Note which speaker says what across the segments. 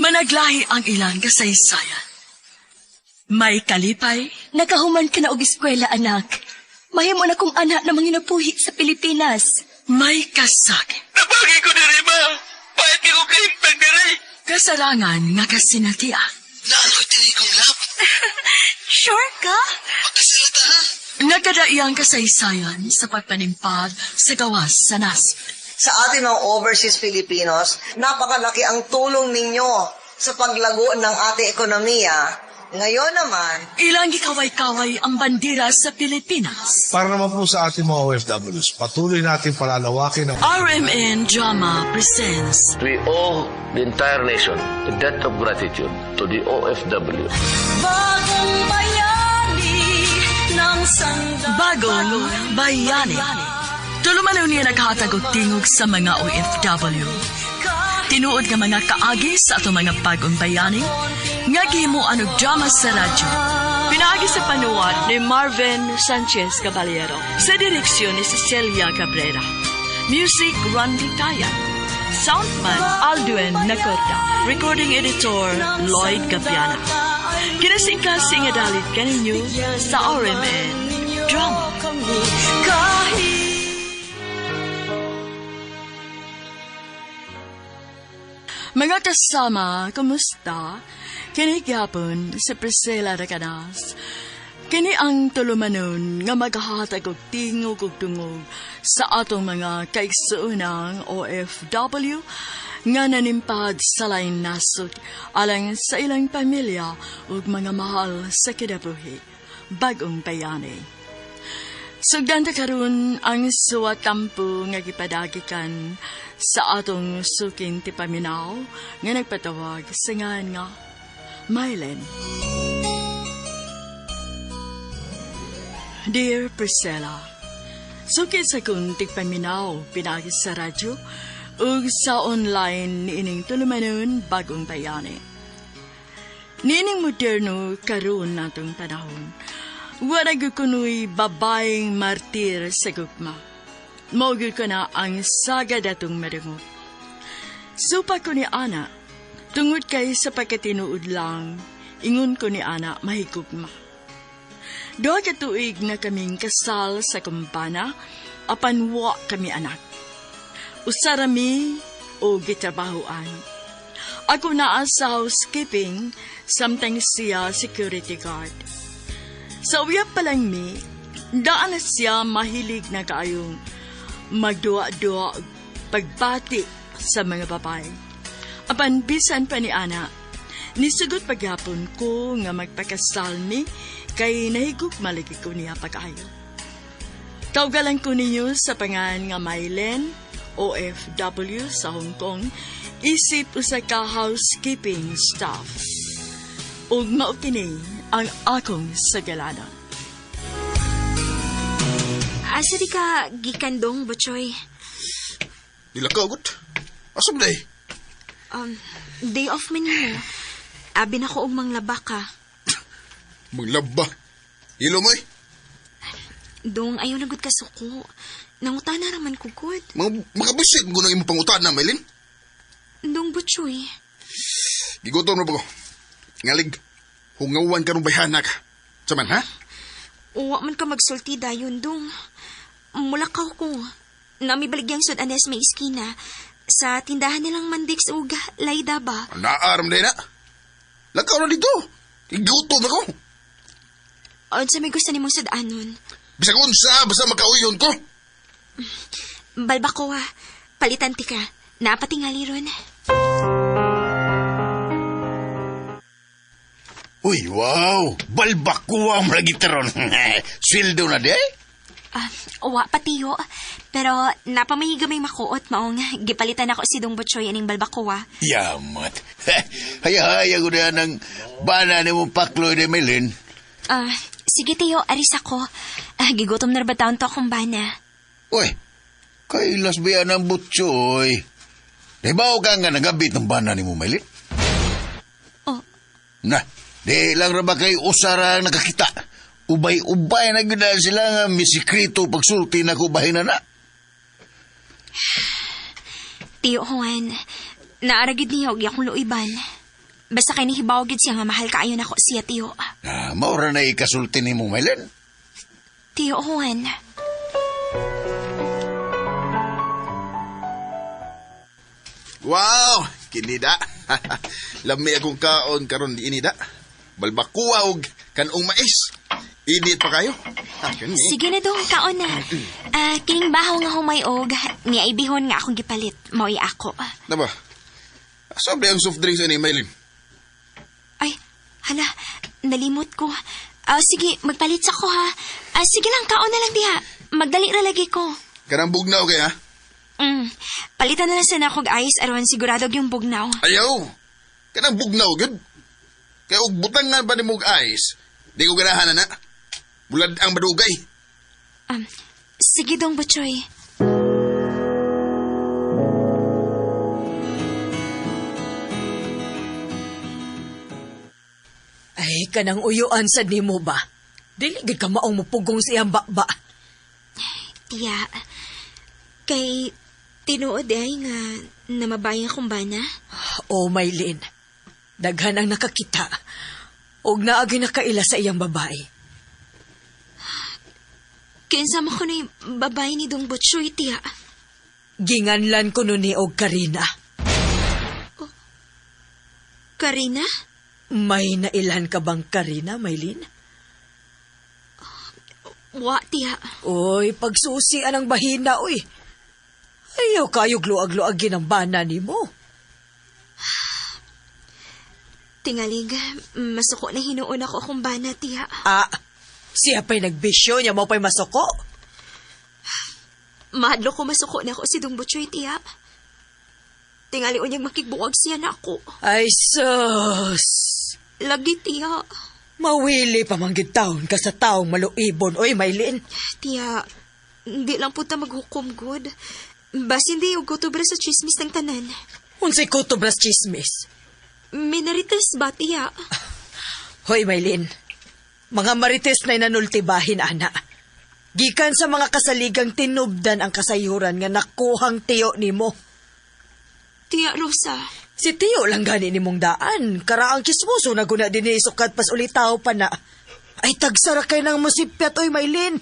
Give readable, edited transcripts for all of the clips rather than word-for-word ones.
Speaker 1: Managlahi ang ilang kasaysayan. May kalipay,
Speaker 2: Nakahuman ka na og eskwela, anak. Mahimo na kong anak na manginabuhi sa Pilipinas.
Speaker 1: May kasakit.
Speaker 3: Nabagi ko diri, ma. Pahit ko kahimpag diri.
Speaker 1: Kasarangan nga kasinatian.
Speaker 3: Naanoy diri kong love.
Speaker 2: Sure ka?
Speaker 3: Pagkasalata, ha?
Speaker 1: Nagkadaiyang kasaysayan sa pagpanimpad sa gawas sa nasod.
Speaker 4: Sa ating mga overseas Filipinos, napakalaki ang tulong ninyo sa paglago ng ating ekonomiya. Ngayon naman,
Speaker 1: Ilang gikaway-kaway ang bandera sa Pilipinas.
Speaker 5: Para naman po sa ating mga OFWs, patuloy natin palalawakin ang
Speaker 1: RMN Drama presents
Speaker 6: We owe the entire nation a debt of gratitude to the OFW.
Speaker 2: Bagong bayani ng
Speaker 1: Bagong Bayani. Tulumanon niya naghatag og tingog sa mga OFW. Tinuod nga mga kaagi sa atong mga bagong bayani nga gihimuan og drama sa radyo. Pinaagi sa panuwat ni Marvin Sanchez Caballero sa direksyon ni Cecilia Cabrera. Music, Randy Taya. Soundman, Aldwin Nacorda. Recording editor, Lloyd Gabiana. Kinasingkasing nga dalit kaninyo sa RMN Drama.
Speaker 2: Kahit
Speaker 1: Mga kasama, kumusta? Kini gyapon si Priscilla Recanas. Kini ang tulumanon nga maghahatag og tingog ug dungog sa atong mga kaigsuonang OFW nga nanimpad sa laing nasod alang sa ilang pamilya ug mga mahal sa kinabuhi. Bagong bayani. Sugdan ta karon ang suwatampo nga gipadagikan sa atong suking tipaminaw nga nagpatawag sa ngan nga Mylen. Dear Priscilla, sukit sa kong tigpaminaw pinagi sa radyo ug sa online niining tulumanon bagong bayani. Niining moderno karon natong panahon, wala gyud kuno'y babaeng martir sa gugma. Mao gyud ko na ang saga datong madungog. Supa ko ni Ana, tungod kay sa pagkatinuod lang, ingon ko ni Ana mahigugma. 2 ka tuig na kaming kasal sa kumpana, apan wa kami anak. Usarami o gitrabahoan. Ako naa sa housekeeping, samtang siya security guard. Sa uyab pa lang mi, daan na siya mahilig na kaayong magduwa-duwa pagbati sa mga babae. Apan bisan pa ni Ana, nisugot pagyapon ko nga magpakasal mi kay nahigug malagi ko niya pag-ayo. Tawgalan ko ninyo sa pangan nga Mylen, OFW sa Hong Kong, isip usa ka housekeeping staff. Ug mao kini ang akong sagalanan.
Speaker 7: Asa di ka gikandong, Butchoy?
Speaker 3: Dila ka, ugot. Asa ba day?
Speaker 7: Day off man niyo. Abi na ko og manglaba ka.
Speaker 3: Manglaba? Ilo mo eh.
Speaker 7: Dong, ayaw na gud ka suko. Nangutana raman ko gud.
Speaker 3: Mga makabisit mo nang imong pangutana, Maylin.
Speaker 7: Dong, Butchoy.
Speaker 3: Gigutom na ba ko? Ngalig, hungawan ka nung bayhana ka. Saman, ha?
Speaker 7: Uwa man ka magsulti dayon, Dong. Mulakaw ko. Nami baligyang sud anes may iskina. Sa tindahan nilang Mandix ug Laida ba?
Speaker 3: Naaram din na. Lakaw na dito. Gigutom na ko.
Speaker 7: Unsa may gusto nimong sud-anon?
Speaker 3: Bisag unsa, basta makauyon ko.
Speaker 7: Balba ko ah. Palitan ti ka. Napatingali ron.
Speaker 8: Uy, wow! Balbakuwa ang lagi taron. Sweldo na di?
Speaker 7: Ah, uwa patiyo. Pero napamahiga may makuot maong gipalitan ako si Dong Butchoy aning balbakuwa.
Speaker 8: Yamat. Haya-haya ko na ng bana ni mo pakloy ni Melin.
Speaker 7: Ah, sige tiyo, aris ako. Ah, gigutom na ba taon to akong bana?
Speaker 8: Uy, kailas ba yan ang Butchoy? Di ba o ka nga nagabit ng bana ni mo, Melin?
Speaker 7: Oh.
Speaker 8: Na, di lang ra ba kay usara ang nakakita? Ubay-ubay na gyud na sila nga may sikreto pagsulti na ko bahin na na.
Speaker 7: Tiyo Juan, naaragid niya og akong luiban. Basta kay nihibaw gid siya nga mahal kaayo nako siya, tiyo.
Speaker 8: Ah, maura na ikasulti ni mo, Maylin.
Speaker 7: Tiyo Juan.
Speaker 3: Wow, kinida. Lami akong kaon karon di inida. Balbakuwa og kanong mais. Init pa kayo. Ah, kani.
Speaker 7: Sige na dong, kaon na. Ah, kining bahaw nga humay og niaibihon nga akong gipalit. Mao'y ako.
Speaker 3: Na ba? Sobre ang soft drinks ani Maylin.
Speaker 7: Ay, hala, nalimot ko. Ah, sige, magpalit sa ko ha. Ah, sige lang, kaon na lang diha. Magdali ra lagi ko.
Speaker 3: Kanang bugnaw kay ha?
Speaker 7: Palitan na lang sana akong ice aron sigurado yung bugnaw.
Speaker 3: Ayaw. Kanang bugnaw gyud. Kay og butangan pa nimo og ice, di ko ganahan na. Bulad ang madugay.
Speaker 7: Sige dong, Butchoy.
Speaker 9: Ay, kanang uyuan sad nimo ba? Dili gid ka maong mupugong sa iyang bakba.
Speaker 7: Tiya, kay tinuod ay nga namabayang akong bana.
Speaker 9: Oh, Maylin. Daghan ang nakakita. Og naagi nakaila sa iyang babae.
Speaker 7: Kinsa mo ko na yung babae ni Dong Butchoy, tiya.
Speaker 9: Ginganlan ko nun ni og Karina.
Speaker 7: Oh, Karina?
Speaker 9: May nailan ka bang Karina, Maylin?
Speaker 7: Wa, tiya.
Speaker 9: Oy, pagsusi anang bahina, oy. Ayaw kayo gluag-luagin ang bana ni mo.
Speaker 7: Tingalig, masuko na hinuon ako akong bana, tiya.
Speaker 9: Ah, siya pa'y nagbisyo niya mo pa'y masuko.
Speaker 7: Mahadlo ko masuko na ako si Dong Butchoy, tiya. Tingali unyang makigbuwag siya na ako.
Speaker 9: Ay, sus!
Speaker 7: Lagi, tiya.
Speaker 9: Mawili pa manggid taon ka sa taong maluibon, oy, Maylin.
Speaker 7: Tiya, hindi lang po ta maghukom, good. Basin di, og kutubra sa chismis ng tanan.
Speaker 9: Unsay kutubras chismis?
Speaker 7: Minarites ba, tiya?
Speaker 9: Hoy, Maylin. Mga marites na inanultibahin, ana. Gikan sa mga kasaligang tinubdan ang kasayuran nga nakuhang tiyo nimo.
Speaker 7: Tiya Rosa.
Speaker 9: Si tiyo lang gani nimong daan. Karaang chismoso na guna din isukat pas ulitaw pa na. Ay, tagsara kay nang musipyat, oy, Maylin.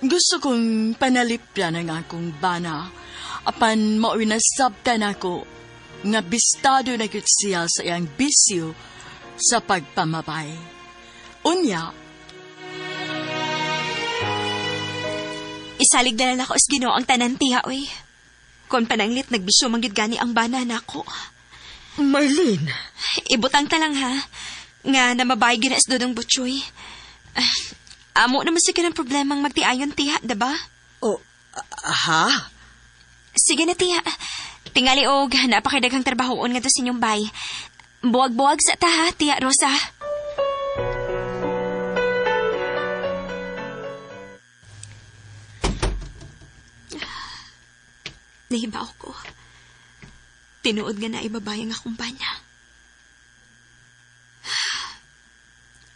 Speaker 1: Gusto kong panalipyan ang akong bana. Apan mao'y nasabtan ako nga bistado na gyud siya sa iyang bisyo sa pagpamabay. Unya,
Speaker 7: isalig na lang ako sa Ginoo ang tanan, tiya, oy. Kon pananglit, nagbisyo man gyud gani ang bana nako.
Speaker 9: Marlene.
Speaker 7: Ibutang ta lang, ha? Nga namabay gyud na sa Dodong Butchoy. Amo naman sa kanang problemang magtiayon, tiya, diba?
Speaker 9: Oh, ha?
Speaker 7: Sige na, tiya. Tingali og, napakadaghang trabahoon nga to sa inyong bay. Buwag-buwag sa ta, ha, tiya Rosa. Nahibaw ko. Tinuod nga na ibabayang akong bana.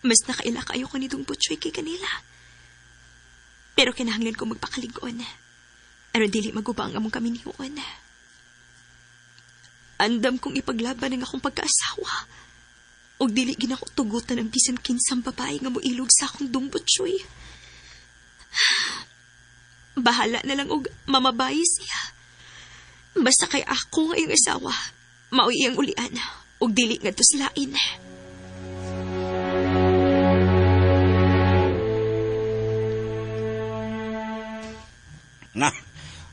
Speaker 7: Mas nakaila kayo ko nitong Butchoy kay kanila. Pero kinahanglan ko magpakaligon. Aron dili maguba ang among kaminiyon. Andam kong ipaglaban ang akong pagkaasawa. Og dili ginako tugutan ang bisan kinsang babae nga moilog sa akong Dong Butchoy. Bahala na lang og mamabay siya. Basta kay ako nga iyong asawa, mao'y iyang ulian, og dili nga tuslain.
Speaker 8: Na,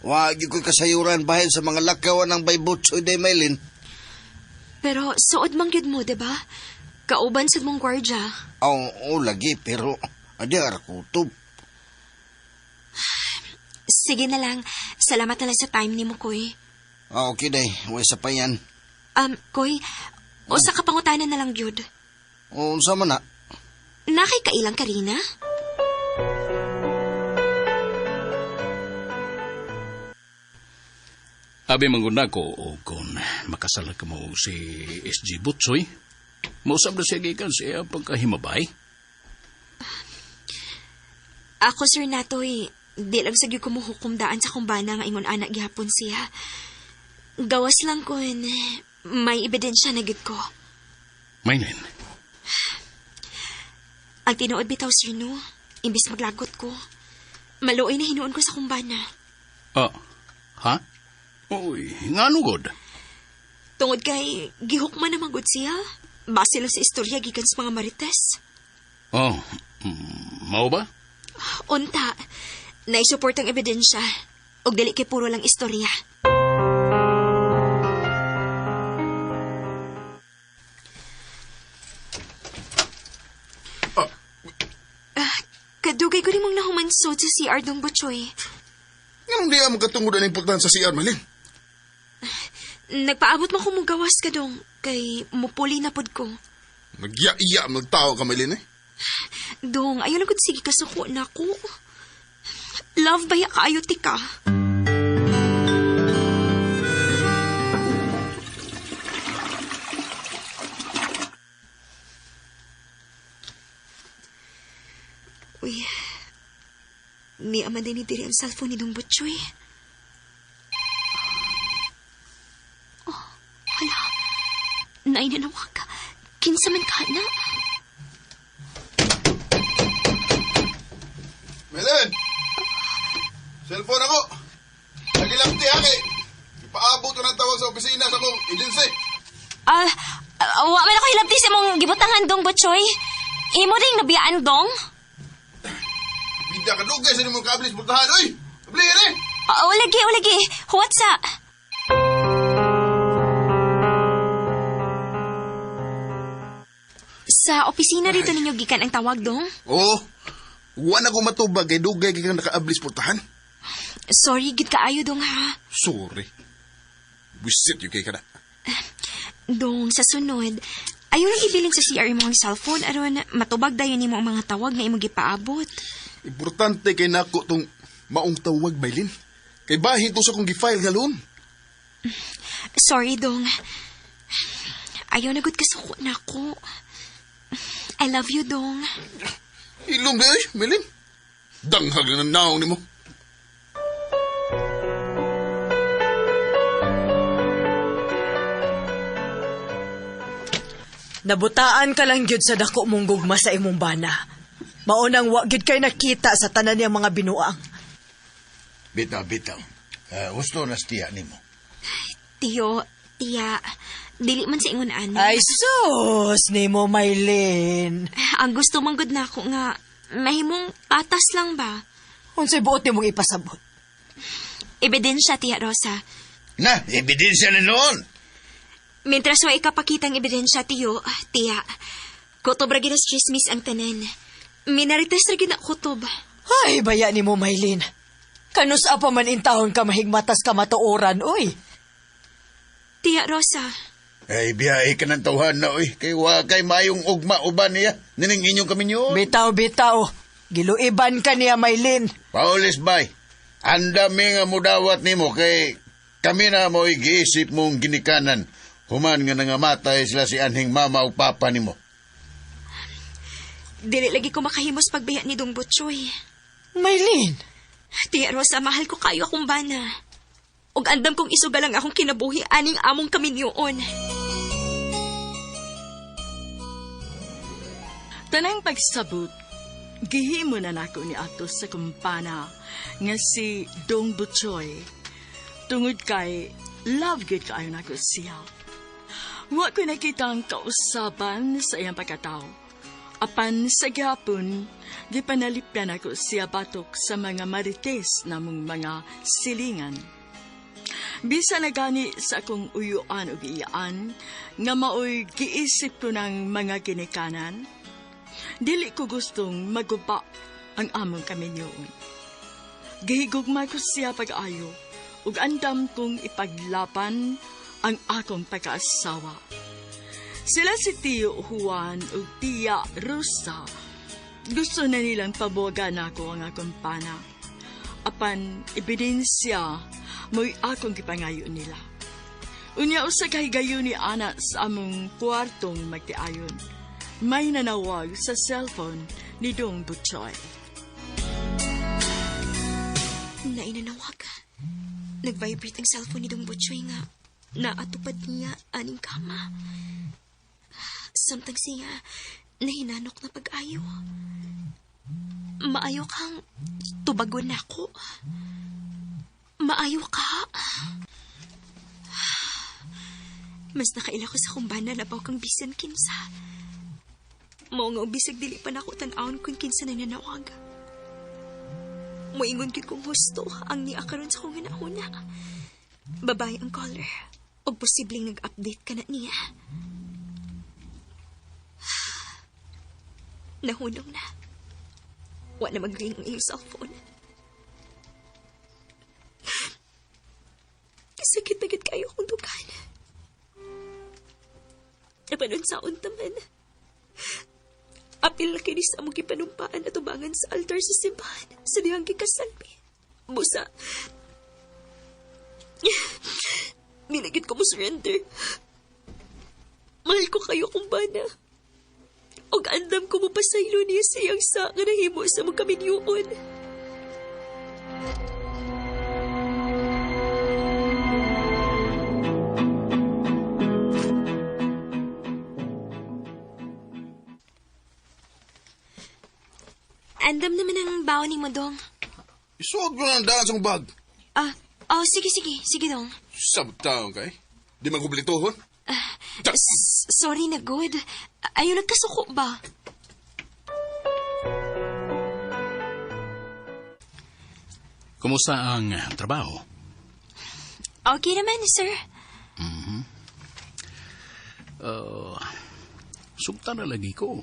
Speaker 8: wag ko'y kasayuran bahin sa mga lakawan ng Baybutsoy de Maylin.
Speaker 7: Pero suod mang gyud mo, diba? Kauban sad mong gwardya.
Speaker 8: Oo, lagi, pero adi arakutob.
Speaker 7: Sige na lang. Salamat na lang sa time ni mo, Koy.
Speaker 8: Ah, okay, day. Huwag sa pa yan.
Speaker 7: Koy, usa ka pangutanan na lang gyud.
Speaker 8: O, unsa man na?
Speaker 7: Nakay kailang Karina?
Speaker 10: Abi mangguna ko o kung makasala ka mo si SG Butsoy, mausap na siya gikan sa iyang pagkahimabay.
Speaker 7: Ako, Sir Natoy, Di lang sa gyud ko mohukom daan sa akong bana nga ingon anak gihapon siya. Gawas lang kun may ebidensya na gyud ko.
Speaker 10: Maylin.
Speaker 7: Ang tinuod bitaw, sir, no? Imbis maglagot ko. Maluoy na hinuon ko sa akong bana.
Speaker 10: Ah, ha? Uy, ngano god?
Speaker 7: Tungod kay gihukman na magud siya. Base lang sa istorya gikan sa mga marites.
Speaker 10: Oh, mao ba?
Speaker 7: Unta, naisupport ang ebidensya. Og dili kay puro lang istorya. Kadugay ko rin mong nahumansod sa CR Dong Butchoy.
Speaker 3: Nganong di mo katungod ang importansya sa CR, Maylin?
Speaker 7: Nagpaabot man ko mong gawas ka dong, kay mupuli na pod ko.
Speaker 3: Nagya-iya magtao ka, Maylin, eh.
Speaker 7: Dong, ayaw lang kung sige kasuko na ko. Love ba ya kaayo ti ka? Uy, ni ama din ni diri ang cellphone ni Dong Butchoy. Oh, hala. Naay nanawag. Kinsa man ka na?
Speaker 3: Maylin! Cellphone ako! Nagilapti, ha, kay ipaabot ko ng tawag sa opisina sa akong agency.
Speaker 7: Wa man ako hilabti sa imong gibutangan, Dong Butchoy. Imo ring nabiyaan, Dong.
Speaker 3: Bida ka dugay sa nimong kaablis pultahan, oy! Abli, eh!
Speaker 7: Ulagi, ulagi. Huwat sa... Sa opisina rito ninyo gikan ang tawag, Dong?
Speaker 3: Oo. Wa na ko matubag kay dugay kay kang nakaablis pultahan.
Speaker 7: Sorry, gid kaayo, Dong, ha?
Speaker 3: Sorry. Wisit yung kay ka na.
Speaker 7: Dong, sa sunod, ayaw lang ibilin sa CR imong cellphone aron matubag dayon nimo ang mga tawag nga imong gipaabot.
Speaker 3: Importante kay nako tong maong tawag, Maylin. Kay bahin to sa kong gi-file nga loan.
Speaker 7: Sorry, Dong. Ayaw na gud kasuko na ako. I love you, Dong.
Speaker 3: Ilong di ay, Maylin. Danghag na ng naong nimo.
Speaker 9: Nabutaan ka lang gyud sa dako mong gugma sa imong bana. Maunang wa gyud kay nakita sa tanan niyang mga binuang.
Speaker 8: Bitaw, bitaw. Gusto na siya nimo.
Speaker 7: Tiyo, tiya, dili man sa ingon ana.
Speaker 9: Ay sus, nimo Maylin.
Speaker 7: Ang gusto man gud nako nga mahimong patas lang ba?
Speaker 9: Unsay buot nimong ipasabot?
Speaker 7: Ebidensya, Tiya Rosa.
Speaker 8: Na, ebidensya na noon.
Speaker 7: Mientras wa ikapakitang ebidensya, tiyo, tiya. Kutob ra gyud sa chismis ang tanan. Minarites ra gyud na kutob.
Speaker 9: Ay, baya nimo Maylin. Kanus-a pa man intahon ka mahigmatas ka matuoran, oy.
Speaker 7: Tiya Rosa.
Speaker 8: Ay, biyahe ka ng tawhan na, oy. Kay wa kay mayong ugma uban niya. Nining inyong kaminyo.
Speaker 9: Bitaw, bitaw. Giluiban ka niya, Maylin.
Speaker 8: Paulis, bay. Andami nga mudawat nimo kay kami na mo'y giisip mong ginikanan. Human nga nangamatay sila si anhing mama o papa nimo.
Speaker 7: Dili lagi ko makahimos pagbiya ni Dong Butchoy.
Speaker 9: Maylin!
Speaker 7: Tiya Rosa, mahal ko kayo akong bana. Ug andam kong isugal ang akong kinabuhi aning among kaminyoon.
Speaker 1: Tanang pagsabot, gihimo na nako ni ato sa kumpana nga si Dong Butchoy. Tungod kay love gid kaayo nako siya. Wa ko nakita ang kausaban sa iyang pagkatao. Apan sa gihapon, gipanalipyan ako siya batok sa mga marites namong mga silingan. Bisa na gani sa akong uyuan ug iyaan, nga maoy giisip ko ng mga ginikanan, dili ko gustong maguba ang among kaminyoon. Gihigugma ko siya pag-ayo, ug andam kong ipaglaban ang akong pagkaasawa. Sila si Tio Juan ug Tia Rosa. Gusto na nilang pabuwagan ako ang akong pana. Apan ebidensya mo'y akong gipangayo nila. Unya usa kay gayon ni ana sa among kwartong magtiayon. May nanawag sa cellphone ni Dong Butchoy.
Speaker 7: Nainanawag. Nag-vibrate ang cellphone ni Dong Butchoy nga naatupad niya aning kama. Samtang siya nahinanok na pag-ayo. Maayo kang tubagon nako. Maayo ka. Mas nakaila ko sa kumbana labaw kang bisan kinsa. Mao nga bisag dili pa nako tan-awon kung kinsa na nanawag. Moingon gyud kong husto ang niya karon sa kong huna-huna. Babae ang caller. Og posibleng nag-update ka na niya. Nahunong na. Wa na mag-ring ang iyong cellphone. Sakit na gid kayo akong dugan. Napanon sa untaman. Apil na kini sa among gipanumpaan at tubangan sa altar sa simbahan sa dihang gikasalmi. Busa, minagid ko mo surrender. Mahal ko kayo kung bana. Og andam ko mo pasaylo niya sa iyang sa nga nahimo sa mga kaminyuon. Andam naman ang baon ni mo, Dong.
Speaker 3: Isuod mo na ang daan sa kong bag.
Speaker 7: Oh, sige, sige. Sige, Dong.
Speaker 3: Sabtaon kay. Di man kublituhon.
Speaker 7: Sorry na, good. Ayaw nagkasuko ba?
Speaker 10: Kumusta ang trabaho?
Speaker 7: Okay naman, sir.
Speaker 10: Mm-hmm. Sugta na lagi ko.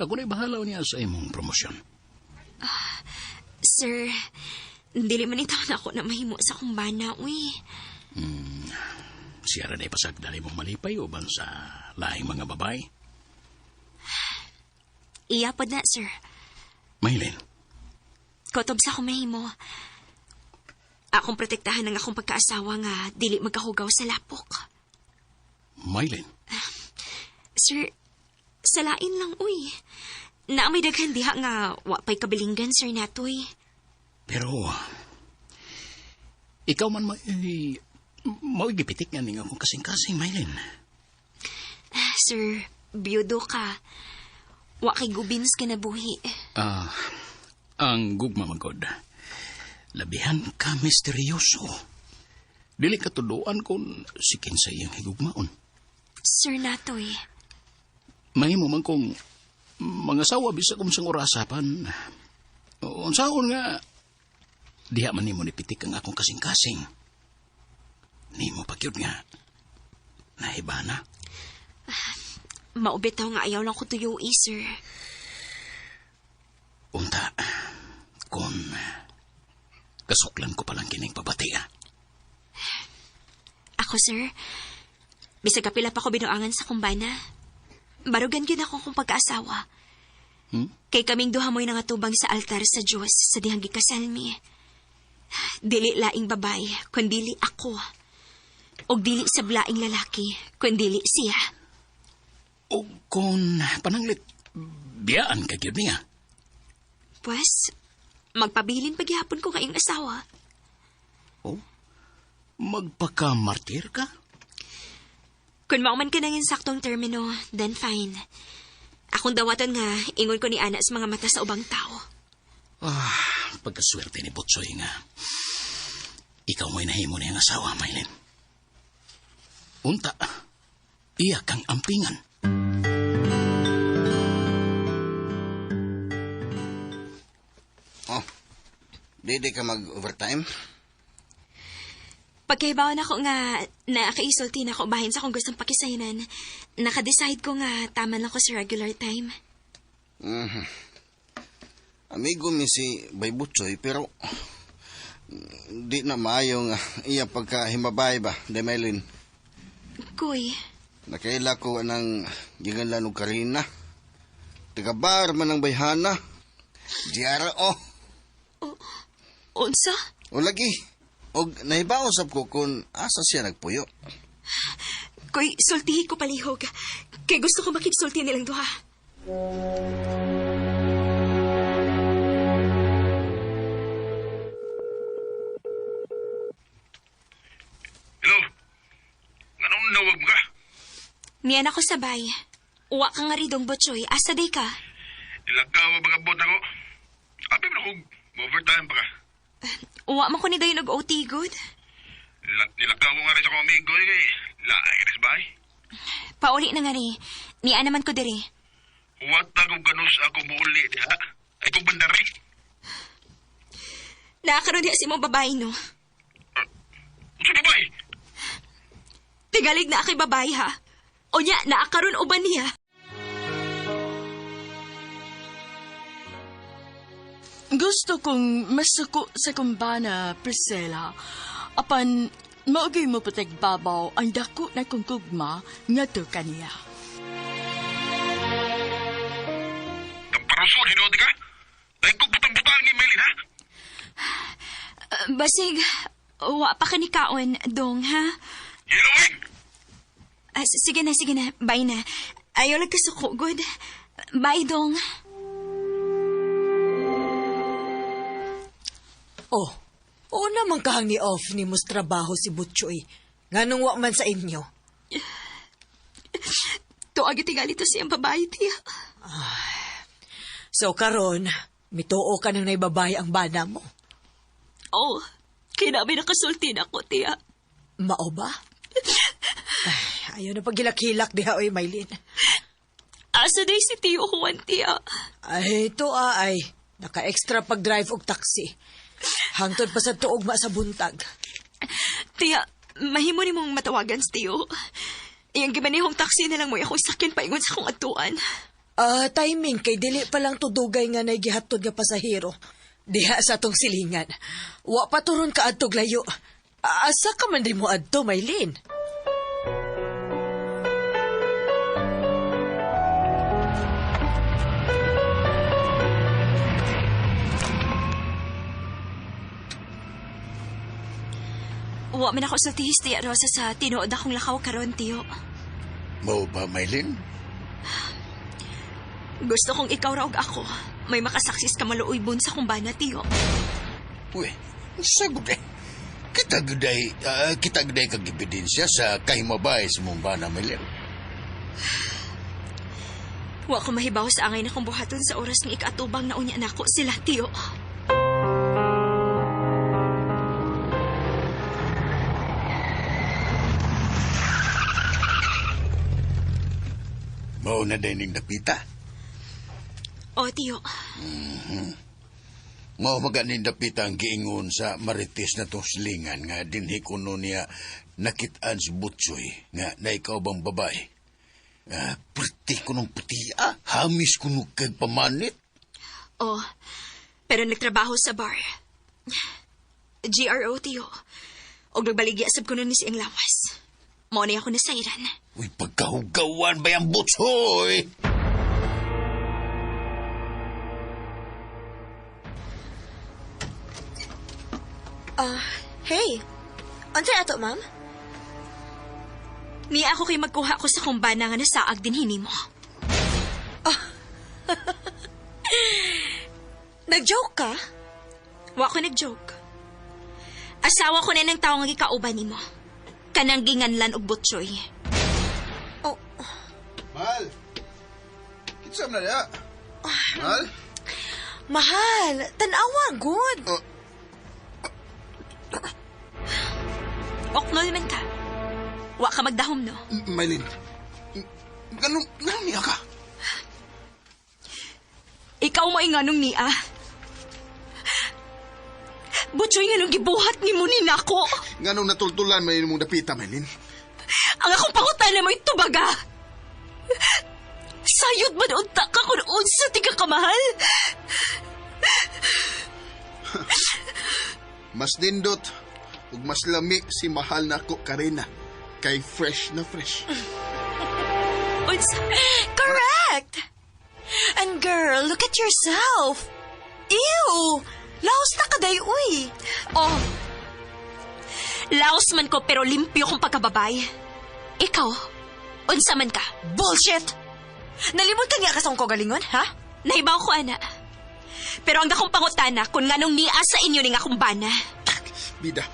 Speaker 10: Ako na'y bahala niya sa imong promosyon.
Speaker 7: Sir, dili man itaw na ako na mahimo sa akong bana, uy.
Speaker 10: Siya rin ay pasagdali mong malipay o ban sa lahing mga babae?
Speaker 7: Iya pod na, sir.
Speaker 10: Maylin.
Speaker 7: Kotob sa akong mahimo. Akong protektahan ang akong pagkaasawa nga dili magkahugaw sa lapok.
Speaker 10: Maylin?
Speaker 7: Sir, salain lang, uy. Naamay daghan diha nga wa pa'y kabilinggan, Sir Natoy.
Speaker 10: Pero, ikaw man mao'y gipitik nga ning akong kasing-kasing, Maylin.
Speaker 7: Sir, biyudo ka. Wa kay gubins ka na buhi.
Speaker 10: Ang gugma magod. Labihan ka misteryoso. Dili ka tuduan kung si kinsa iyang higugmaon.
Speaker 7: Sir Natoy.
Speaker 10: Mahimo man kung mga sawa bisa kung sang orasapan. Unsaon nga, diha man nimo nipitik ang akong kasing-kasing. Nimo pagyud nga, nahiba na.
Speaker 7: Maubitaw nga ayaw lang ko tuyoi, sir.
Speaker 10: Unta, kung kasuklan ko palang kining pabatia.
Speaker 7: Ako, sir, bisag kapila pa ko binuangan sa kumbana. Barugan gyud ako kung pagkaasawa. Kay kaming duha mo'y nangatubang sa altar sa Diyos sa dihang gikasal mi. Dili laing babae, kundili ako. Og dili sa blaing lalaki, kundili siya.
Speaker 10: O kung pananglit, biyaan ka gyud niya.
Speaker 7: Pues, magpabilin paghihapon ko kayong asawa.
Speaker 10: Oh? Magpakamartir ka?
Speaker 7: Kung mauman ka ng insaktong termino, then fine. Akong dawatan nga, ingon ko ni Ana sa mga mata sa ubang tao.
Speaker 10: Pagkaswerte ni Butsoy nga. Ikaw mo'y nahimo niyang asawa, Maylin. Unta, iya kang ampingan.
Speaker 8: Oh, di ka mag-overtime?
Speaker 7: Pagkaibawan ako nga, nakaisulti na ako bahin sa akong gustong pakisaynan. Nakadecide ko nga, tama lang ko sa regular time.
Speaker 8: Mm-hmm. Amigo mi si Bay Butsoy, pero di na maayo nga iya pagkahimabay ba, Demelin.
Speaker 7: Kuy.
Speaker 8: Nakaila ko ng giganlan og Karina. Tagabar man ang bayhana. Diara o.
Speaker 7: Oh. Unsa?
Speaker 8: O lagi. Og nahibaw sab ko kung asa siya nagpuyo.
Speaker 7: Koy, sultihi ko palihog. Kay gusto ko makigsulti nilang duha. Niyan ako sabay. Uwa ka nga ridong, Butchoy. Asa day ka?
Speaker 11: Ilakaw ang mga bot ako. Abi mo na kung overtime pa ka.
Speaker 7: Uwa man ko ni dayon og OT, good.
Speaker 11: Nilakaw ko nga rin sa akong amigo eh. Kay laay ka bay.
Speaker 7: Pauli na nga rin. Niya naman ko diri.
Speaker 11: Huwat akong ganus ako muuli diha. Ay kong bandari.
Speaker 7: Nakakaroon diha si mong babae, no?
Speaker 11: Unsa babae?
Speaker 7: Tigalig na ako'y babae, ha? O niya, naakaroon uban niya.
Speaker 1: Gusto kong masuko sa kumbana, Priscilla. Apan, maugay mo patag babaw ang dako na kong gugma ngadto kaniya.
Speaker 11: Tamparuson, hinuot ka? Ay kong butang-butang ni Melin, ha?
Speaker 7: Basig, wa pa ka ni kaon, dong, ha?
Speaker 11: Hinuwing!
Speaker 7: Sige na, sige na. Bye na. Ayaw lang kasuko, good. Bye, dong.
Speaker 9: Oh, oo naman kahang ni off ni mos trabaho si Butchoy. Nganong wa man sa inyo?
Speaker 7: Tuag tingali to siyang babae, tiya.
Speaker 9: So karon, mituo ka nang naibabay ang bana mo.
Speaker 7: Oh, kinabi nakasulti na ko, tiya.
Speaker 9: Mao ba? Ay, ayaw na paghilak-hilak diha, oy, Maylin.
Speaker 7: Asa day si Tiyo Juan, tiya?
Speaker 9: Ay, ito ay, naka-extra pag-drive og taxi. Hangtod pa sa tuog ma sa buntag.
Speaker 7: Tiya, mahimo ni mong matawagan si Tiyo. Iyang gimanihong taxi na lang mo akong sakyan paingon sa akong atuan.
Speaker 9: Timing kay dili pa lang tudugay nga naigihatod nga pasahero. Diha sa atong silingan. Wa pa turon ka adtog layo. Asa ka man di mo adto, Maylin?
Speaker 7: Wa man ako sa tihis, Tiya Rosa, sa tinuod akong lakaw karon, Tiyo.
Speaker 8: Mao ba, Maylin?
Speaker 7: Gusto kong ikaw raw og ako. May makasaksis ka maluoybon sa kumbana, Tiyo.
Speaker 8: Uy, sagot eh. Kita guday kag ebidensya sa kahimabay sa mong bana, Maylin.
Speaker 7: Wa ko mahibaw sa angay na kong buhaton sa oras ng ikaatubang na unya nako sila, Tiyo.
Speaker 8: Mao na din ning dapita.
Speaker 7: O, Tiyo.
Speaker 8: Mao maganing dapita ang giingon sa marites na tong silingan nga dinhi kuno niya nakit-an si Butchoy nga naikaw bang babae. Puti kunong puti ah. Hamis kuno kag pamanit.
Speaker 7: Oh, pero nagtrabaho sa bar. GRO, Tiyo. Og nagbaligya sab kuno ni siyang lawas. Mao na ako nasairan.
Speaker 8: Uy, pagkahugawan ba yung Butchoy?
Speaker 7: Hey. Unsay ato, ma'am? Niya ako kay magkuha ko sa kumbana nga nasaag din hini mo.
Speaker 9: Nag-joke ka?
Speaker 7: Wa ko nag-joke. Asawa ko na ng tao nga gikauban nimo. Kanang ginganlan og Butchoy.
Speaker 4: Oh.
Speaker 3: Mahal. Kinsa man na diha? Mahal?
Speaker 9: Mahal, tanawa, good.
Speaker 3: Oh.
Speaker 7: Oknol man ka. Wa ka magdahom, no?
Speaker 3: Maylin. Ganun, ganun niya ka?
Speaker 7: Ikaw mo nganong niya. Butchoy, nganong gibuhat ni mo ni nako.
Speaker 3: Nganong natultulan may mong dapita, Maylin?
Speaker 7: Ang akong pangutana mo itubaga. Sayod man unta ka kung unsa ti ka kamahal.
Speaker 3: Mas nindot ug mas lami si mahal nako Karina kay fresh na fresh.
Speaker 7: Unsa?
Speaker 2: Correct! And girl, look at yourself. Ew! Laos na kaday, uy.
Speaker 7: Oh. Laos man ko pero limpyo kong pagkababay. Ikaw, unsa man ka?
Speaker 2: Bullshit! Nalimot ka niya kasong kagalingon, ha?
Speaker 7: Nahibaw ko, ana. Pero ang dakong pangutana kung nganong niya sa inyo ning akong bana.
Speaker 3: Bida,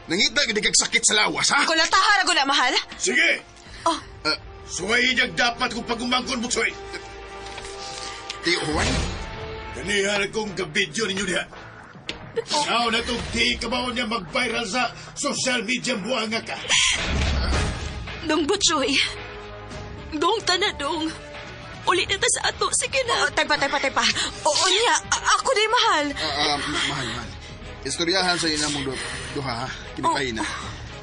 Speaker 3: nangita gid kag sakit sa lawas, ha?
Speaker 2: Kulatahara ko na, mahal.
Speaker 8: Sige!
Speaker 2: Oh.
Speaker 8: Suway niyag dapat kong pagumangkon, Butsoy.
Speaker 3: Tiyo Juan?
Speaker 8: Kanihan akong gabidyo ninyo diha. Sao na itong di kabaon niya mag-viral sa social media buanga ka.
Speaker 7: Dong Butchoy. Dong tanadong. Uli na ta sa ato. Sige na.
Speaker 2: Oh, taypa, taypa, taypa. Oo niya, ako di mahal.
Speaker 3: Mahal, mahal. Istoryahan sa inamong duha, ha? Kinipay na.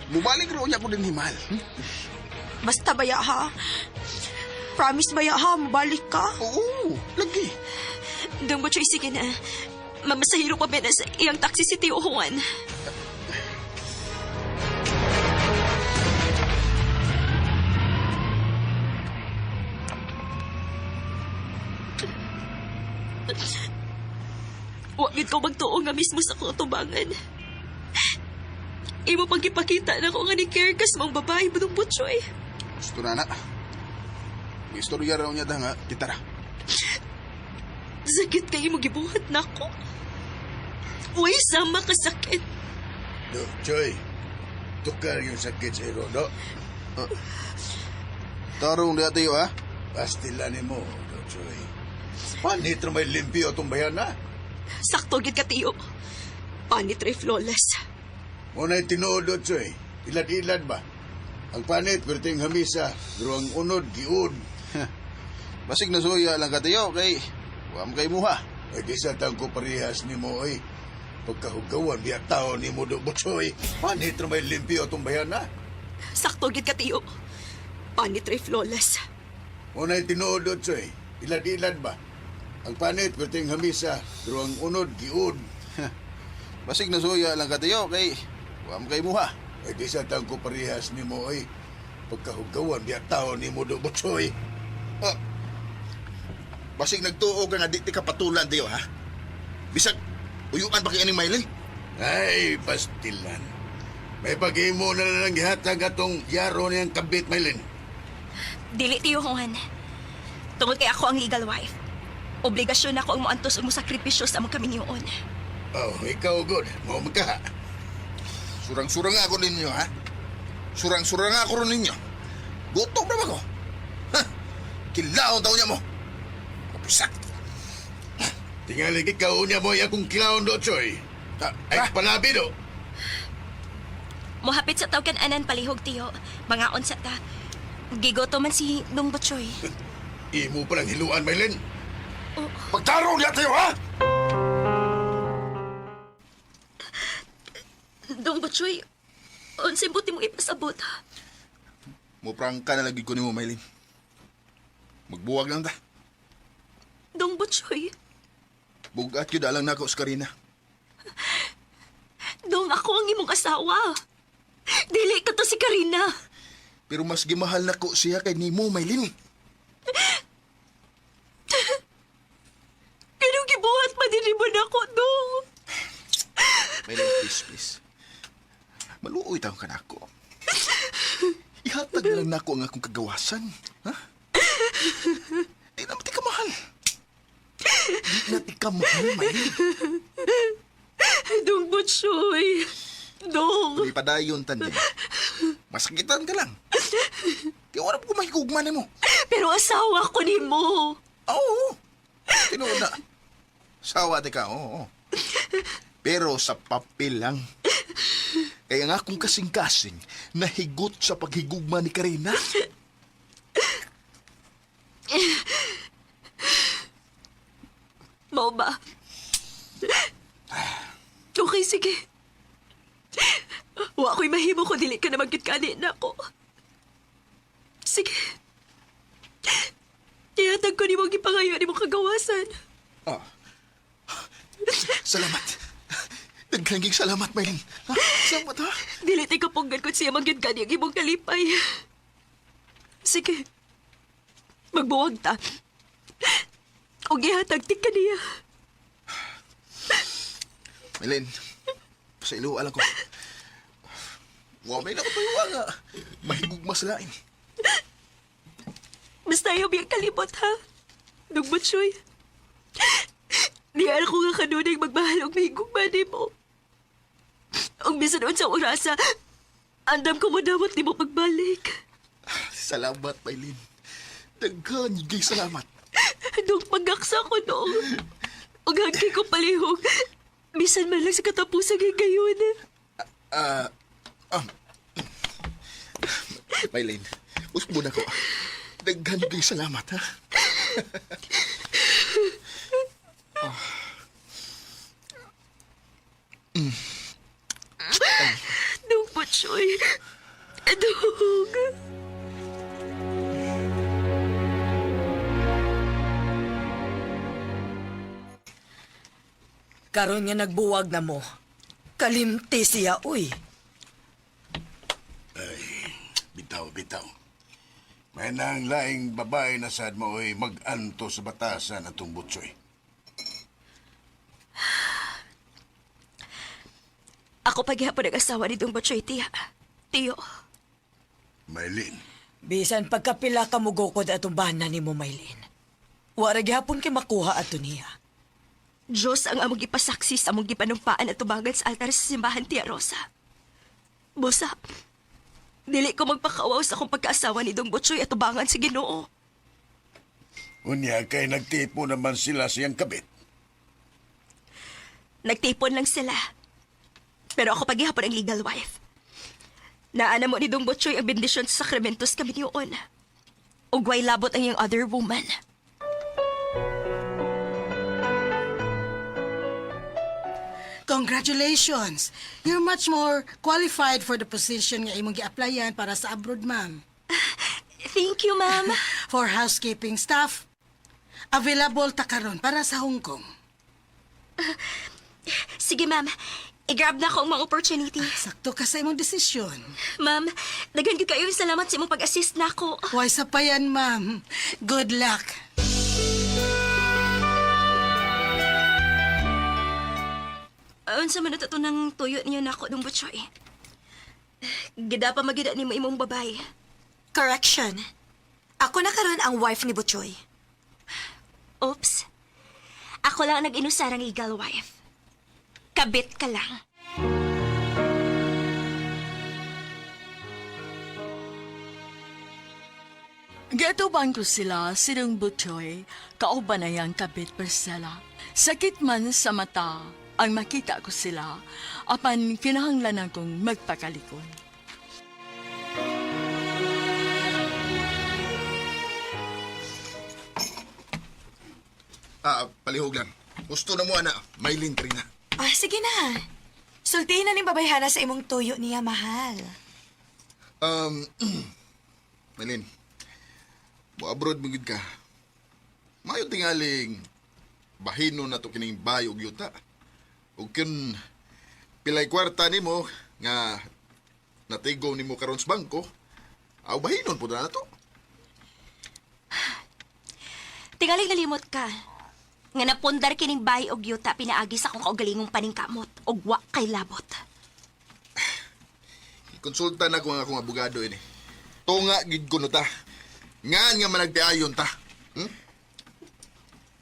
Speaker 3: Mubalik roon niya ko din mahal.
Speaker 2: Basta baya ha. Promise baya ha, mabalik ka.
Speaker 3: Oo, lagi.
Speaker 7: Dong Butchoy, sige na. Mamasahiro pa ba na sa iyang taxi si Tio Juan? Wa gid ko magtuo nga mismo sa akong atubangan. Imo pang gipakita na ko nga ni care kas mong babae Dong Butchoy.
Speaker 3: Gusto na na. May istorya raw niya da nga, gitara.
Speaker 7: Sakit kay imo gibuhat nako. Uy, sama ka sakit.
Speaker 8: Do, Choy, tukar yung sakit sa iro, do.
Speaker 3: Tarong diha tayo, ha?
Speaker 8: Pastila ni mo, do, Choy. Panit na may limpyo itong bayan na.
Speaker 7: Sakto gid ka tiyo. Panit ray flawless.
Speaker 8: Muna'y tinuod, do, Choy. Ilad-ilad ba? Ang panit, perting hamisa, pero ang unod, giud.
Speaker 3: Basig na suya lang ka tayo, kay wa man kay muha.
Speaker 8: Ay, di sa tang ko parehas ni mo, ay. Pagkahugawan, biya tao ni mo, do, Butsoy. Panit na may limpyo itong bayan na.
Speaker 7: Sakto gid ka tiyo. Panit ray flawless.
Speaker 8: Muna'y tinuod, do, Choy. Ilad-ilad ba? Ang panit, perting hamisa, pero ang unod, giud.
Speaker 3: Basig na suya lang ka tayo, kay wa man kay muha.
Speaker 8: Ay, di sa tang ko parehas ni mo, ay. Pagkahugawan, biya tao ni mo, do, Butsoy.
Speaker 3: Oh. Basig nagtuo ka nga di ti kapatulan tayo, ha? Bisag, uyuan pa kay aning Maylin.
Speaker 8: Ay, pastilan. May pag-imo na lang gihatag atong yaro niyang kabit, Maylin.
Speaker 7: Dili tiyo Juan. Tungod kay ako ang legal wife. Obligasyon ako ang moantos ug mosakripisyo sa among kaminyoon.
Speaker 8: Oh, ikaw, good. Mo magkaha.
Speaker 3: Surang-surang ako ninyo, ha? Surang-surang ako ron ninyo. Gutom na ba ko? Ha? Kilaon taon niya mo. Kapisak.
Speaker 8: Tingali ikaw niya mo akong kilaon do, Choy. Ay, palabi do.
Speaker 7: Mohapit sa tawgan anan palihog tiyo. Mangaon sa ta. Gigoto man si Dong Butchoy.
Speaker 8: Imo palang hiluan, Maylin.
Speaker 7: Oh.
Speaker 3: Pagtarong niya tayo, ha?
Speaker 7: Dong Butchoy, unsay buti mong ipasabot?
Speaker 3: Muprangka na lagi ko nimo, Maylin. Magbuwag lang ta.
Speaker 7: Dong Butchoy,
Speaker 3: Bugat yun alang nako sa Karina.
Speaker 7: Dong, ako ang imong asawa. Dili ka to si Karina.
Speaker 3: Pero mas gimahal nako siya kay nimo, Maylin.
Speaker 7: Ganong gibuhat man din mo nako, Dong.
Speaker 3: Maylin, please, please. Maluoy taong ka nako. Ihatag na lang nako ang akong kagawasan. Ha? Di na ti ka mahal. Di na ti ka mahal, Maylin.
Speaker 7: Dong Butchoy. Dong.
Speaker 3: May padayon tandi. Masakitan ka lang. Kaya wala ko mahigugma nimo.
Speaker 7: Pero asawa ko nimo.
Speaker 3: Oo. Tinuod na. Sawa ti ka, oo. Pero sa papel lang. Kaya nga akong kasing-kasing nahigot sa paghigugma ni Karina.
Speaker 7: Mao ba? Okay, sige. Wa ko'y mahimo kung dili ka na magyud kani nako. Sige. Ihatag ko nimo gipangayo nimo kagawasan.
Speaker 3: Ah. Salamat. Daghang salamat, Maylin. Ha? Salamat, ha?
Speaker 7: Dili tay kapunggan kung siya magyud kani ang imong kalipay. Sige. Magbuwag ta. Og ihatag ti kaniya.
Speaker 3: Maylin, sa ilo alam ko. Wa may na ko tuyo nga. Mahigugma sa lain.
Speaker 7: Basta ayaw biyang kalimot, ha? Dong Butchoy. Di ko nga kanunay magmahal og mahigugma nimo. Ug bisan unsa orasa, andam ko mo dawat nimo pagbalik.
Speaker 3: Salamat, Maylin. Daghan, gay salamat.
Speaker 7: Dong pagaksa ko dong. Ug hanggi ko palihog. Bisan man lang sa katapusan higayon.
Speaker 3: Maylin, usbo na ko. Daghan, gay salamat, ha?
Speaker 7: Dong Butchoy. Dong.
Speaker 9: Karon nga nagbuwag na mo. Kalimti siya, uy.
Speaker 8: Bitaw, bitaw. May nang laing babae na sad mo oy mag-anto sa batasan atong Butchoy.
Speaker 7: Ako paghihapon ang asawa ni Dong Butchoy, tiya. Tiyo.
Speaker 8: Maylin,
Speaker 9: Bisan pagkapila ka mugukod atong bana ni mo, Maylin. Wara gihapon kay makuha ato niya.
Speaker 7: Diyos ang among gipasaksi sa among gipanumpaan at tubangan sa altar sa simbahan, Tia Rosa. Busa, dili ko magpakawaw sa akong pagkaasawa ni Dong Butchoy at tubangan sa Ginoo.
Speaker 8: unya kay nagtipo naman sila siyang kabit.
Speaker 7: Nagtipon lang sila. Pero ako paghihapon ang legal wife. Naana mo ni Dong Butchoy ang bendisyon sa sakramentos kami niyoon. Ugway labot ang iyang other woman.
Speaker 12: Congratulations! You're much more qualified for the position nga imong gi-applyan para sa abroad, ma'am.
Speaker 7: Thank you, ma'am.
Speaker 12: For housekeeping staff, available ta karon para sa Hong Kong.
Speaker 7: Sige, ma'am. I-grab na ako ang mga opportunity.
Speaker 12: Sakto ka sa imong desisyon.
Speaker 7: Ma'am, daghan gyud kayo salamat sa imong pag-assist nako.
Speaker 12: Why sa pa yan, ma'am. Good luck.
Speaker 7: Unsa man ato nang tuyo niyo nako Dong Butchoy. Gida pa magida nimo imong babay.
Speaker 2: Correction. Ako na karon ang wife ni Butchoy.
Speaker 7: Oops. Ako lang ang nag-inusarang legal wife. Kabit ka lang.
Speaker 1: Giatuban ko sila, sidong Butchoy, kauban na yang kabit Priscilla. Sakit man sa mata ang makita ko sila, apan kinahanglan akong magpakalikon.
Speaker 3: Palihog lang. Gusto na mo, ana. Maylin, Trina.
Speaker 2: Ah, sige na. Sultihin na ning babayhana sa imong tuyo niya, mahal.
Speaker 3: Maylin, mo-abroad mo gid ka. Mayo tingaling bahino na to kining bayog yuta. Ug kun pilay kwarta nimo nga natigo nimo karon sa bangko, aw bahinon pud na to.
Speaker 7: Tingaling nalimot ka. Nga napundar kining bay og yuta pinaagi sa akong kaugalingong paningkamot og wa kay labot.
Speaker 3: Konsulta na ko ang akong abogado ini. Tunga gid kuno ta. Ngan nga managtiayon ta. Hmm?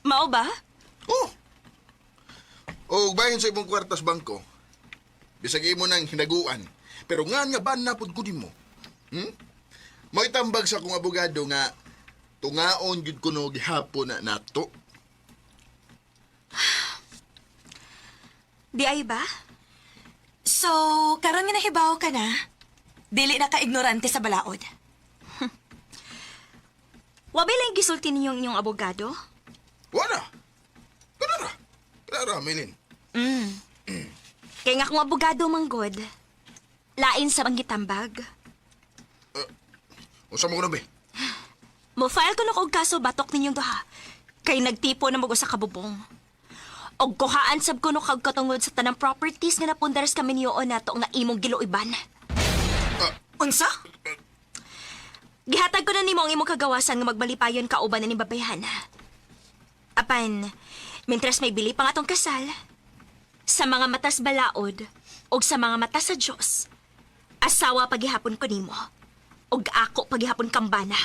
Speaker 7: Mao ba?
Speaker 3: Oh. O bahin sa imong kwarta sa bangko. Bisag imo nang hinaguan. Pero ngan nga ban na pud ko nimo. Hmm? May tambag sa akong abogado nga tungaon gid kuno gihapon na nato.
Speaker 7: Di ay ba?
Speaker 2: So, karon nga nahibaw ka na, dili na ka ignorante sa balaod.
Speaker 7: Wa ba lang gisulti ninyong inyong abogado?
Speaker 3: Wala. Kanara. Kanara, Melin.
Speaker 7: Kay nga kung abogado manggod, lain sa manggitambag.
Speaker 3: Unsa mo kuno be?
Speaker 7: Mo-file ko na og kaso batok ninyong duha. Kay nagtipo na mo sa kabubong. Og kuhaan sab ko no kag katungod sa tanang properties nga napundaras kami niyo nato nga imong giluiban.
Speaker 2: Unsa?
Speaker 7: Gihatag ko na nimo ang imong kagawasan nga magmalipayon ka uban na ni babayhan. Apan, mintras may bili pa nga atong kasal, sa mga matas balaod og sa mga mata sa Dios, asawa paghihapon ko nimo og ako paghihapon kambana.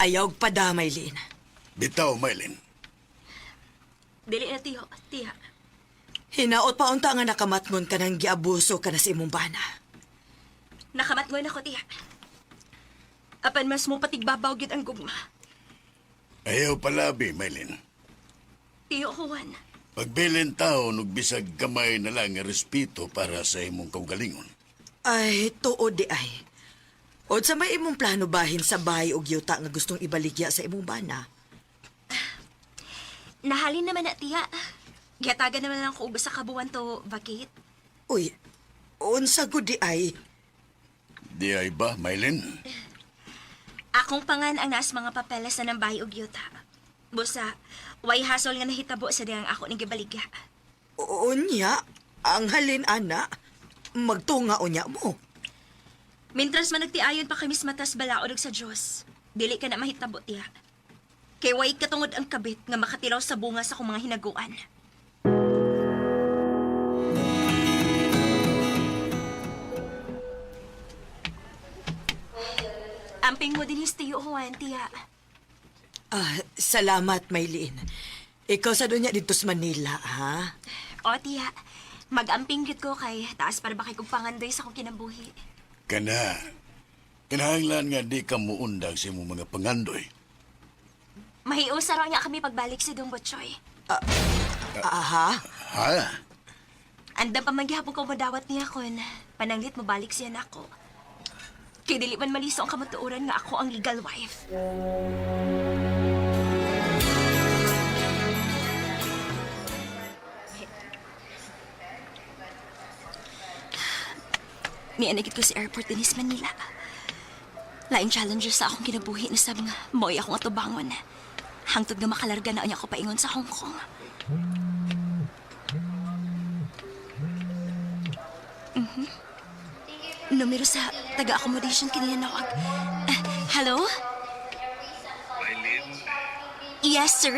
Speaker 9: Ayaw pa da, Maylin.
Speaker 8: Bitaw, Maylin.
Speaker 7: Dili na tiyo, tiya.
Speaker 9: Hinaot pa unta nga nakamatngon ka ng giabuso ka na sa imong bana.
Speaker 7: Nakamatngon ako, tiya. Apan mas mo patigbabaw gyud ang gugma.
Speaker 8: Ayaw palabi, Maylin.
Speaker 7: Tiyo Juan,
Speaker 8: Pagbilin taon og bisag gamay na lang nga respeto para sa imong kaugalingon.
Speaker 9: Ay, tuod di ay. Unsa may imong plano bahin sa bahay og yuta nga gustong ibaligya sa imong bana?
Speaker 7: Nahalin naman na, tiya. Gihatagan naman lang ko og usa ka buwan to vacate.
Speaker 9: Uy, unsa gud di ay?
Speaker 8: Di ay ba, Maylin?
Speaker 7: Akong pangan ang naas mga papeles na ng bahay og yuta. Busa, way hasol nga nahitabo sa dihang ako ning gibaligya.
Speaker 9: Unya, ang halin ana, magtunga unya mo.
Speaker 7: Mintras man nagtiayon pa kami sa matas balaod og sa Dios, dili ka na mahitabo, tiya. Kay way katungod ang kabit nga makatilaw sa bunga sa akong mga hinaguan. Amping mo din Tiyo Juan, tiya.
Speaker 9: Ah, salamat, Maylin. Ikaw sa dunya dito sa Manila, ha?
Speaker 7: O, tiya. Mag-amping gyud ko kay taas para ba kay kong pangandoy sa akong kinabuhi.
Speaker 8: Kana, kinahanglan nga di ka muundag sa imong mga pangandoy.
Speaker 7: Mahiusa raw niya kami pagbalik si Dong Butchoy.
Speaker 9: Aha.
Speaker 8: Ha?
Speaker 7: Andam pa man gihapon ko madawat niya kon. Pananglit mo balik siya nako. Kay dili man maliso ang kamatuoran nga ako ang legal wife. Mianagit ko sa airport dinis Manila. Laing challenger sa akong kinabuhi na sab nga mo'y akong atubangon. Hangtod nga makalarga na unya ko paingon sa Hong Kong. Numero sa taga-accommodation kiniya nawag. Ah, hello?
Speaker 11: Maylin,
Speaker 7: Yes, sir?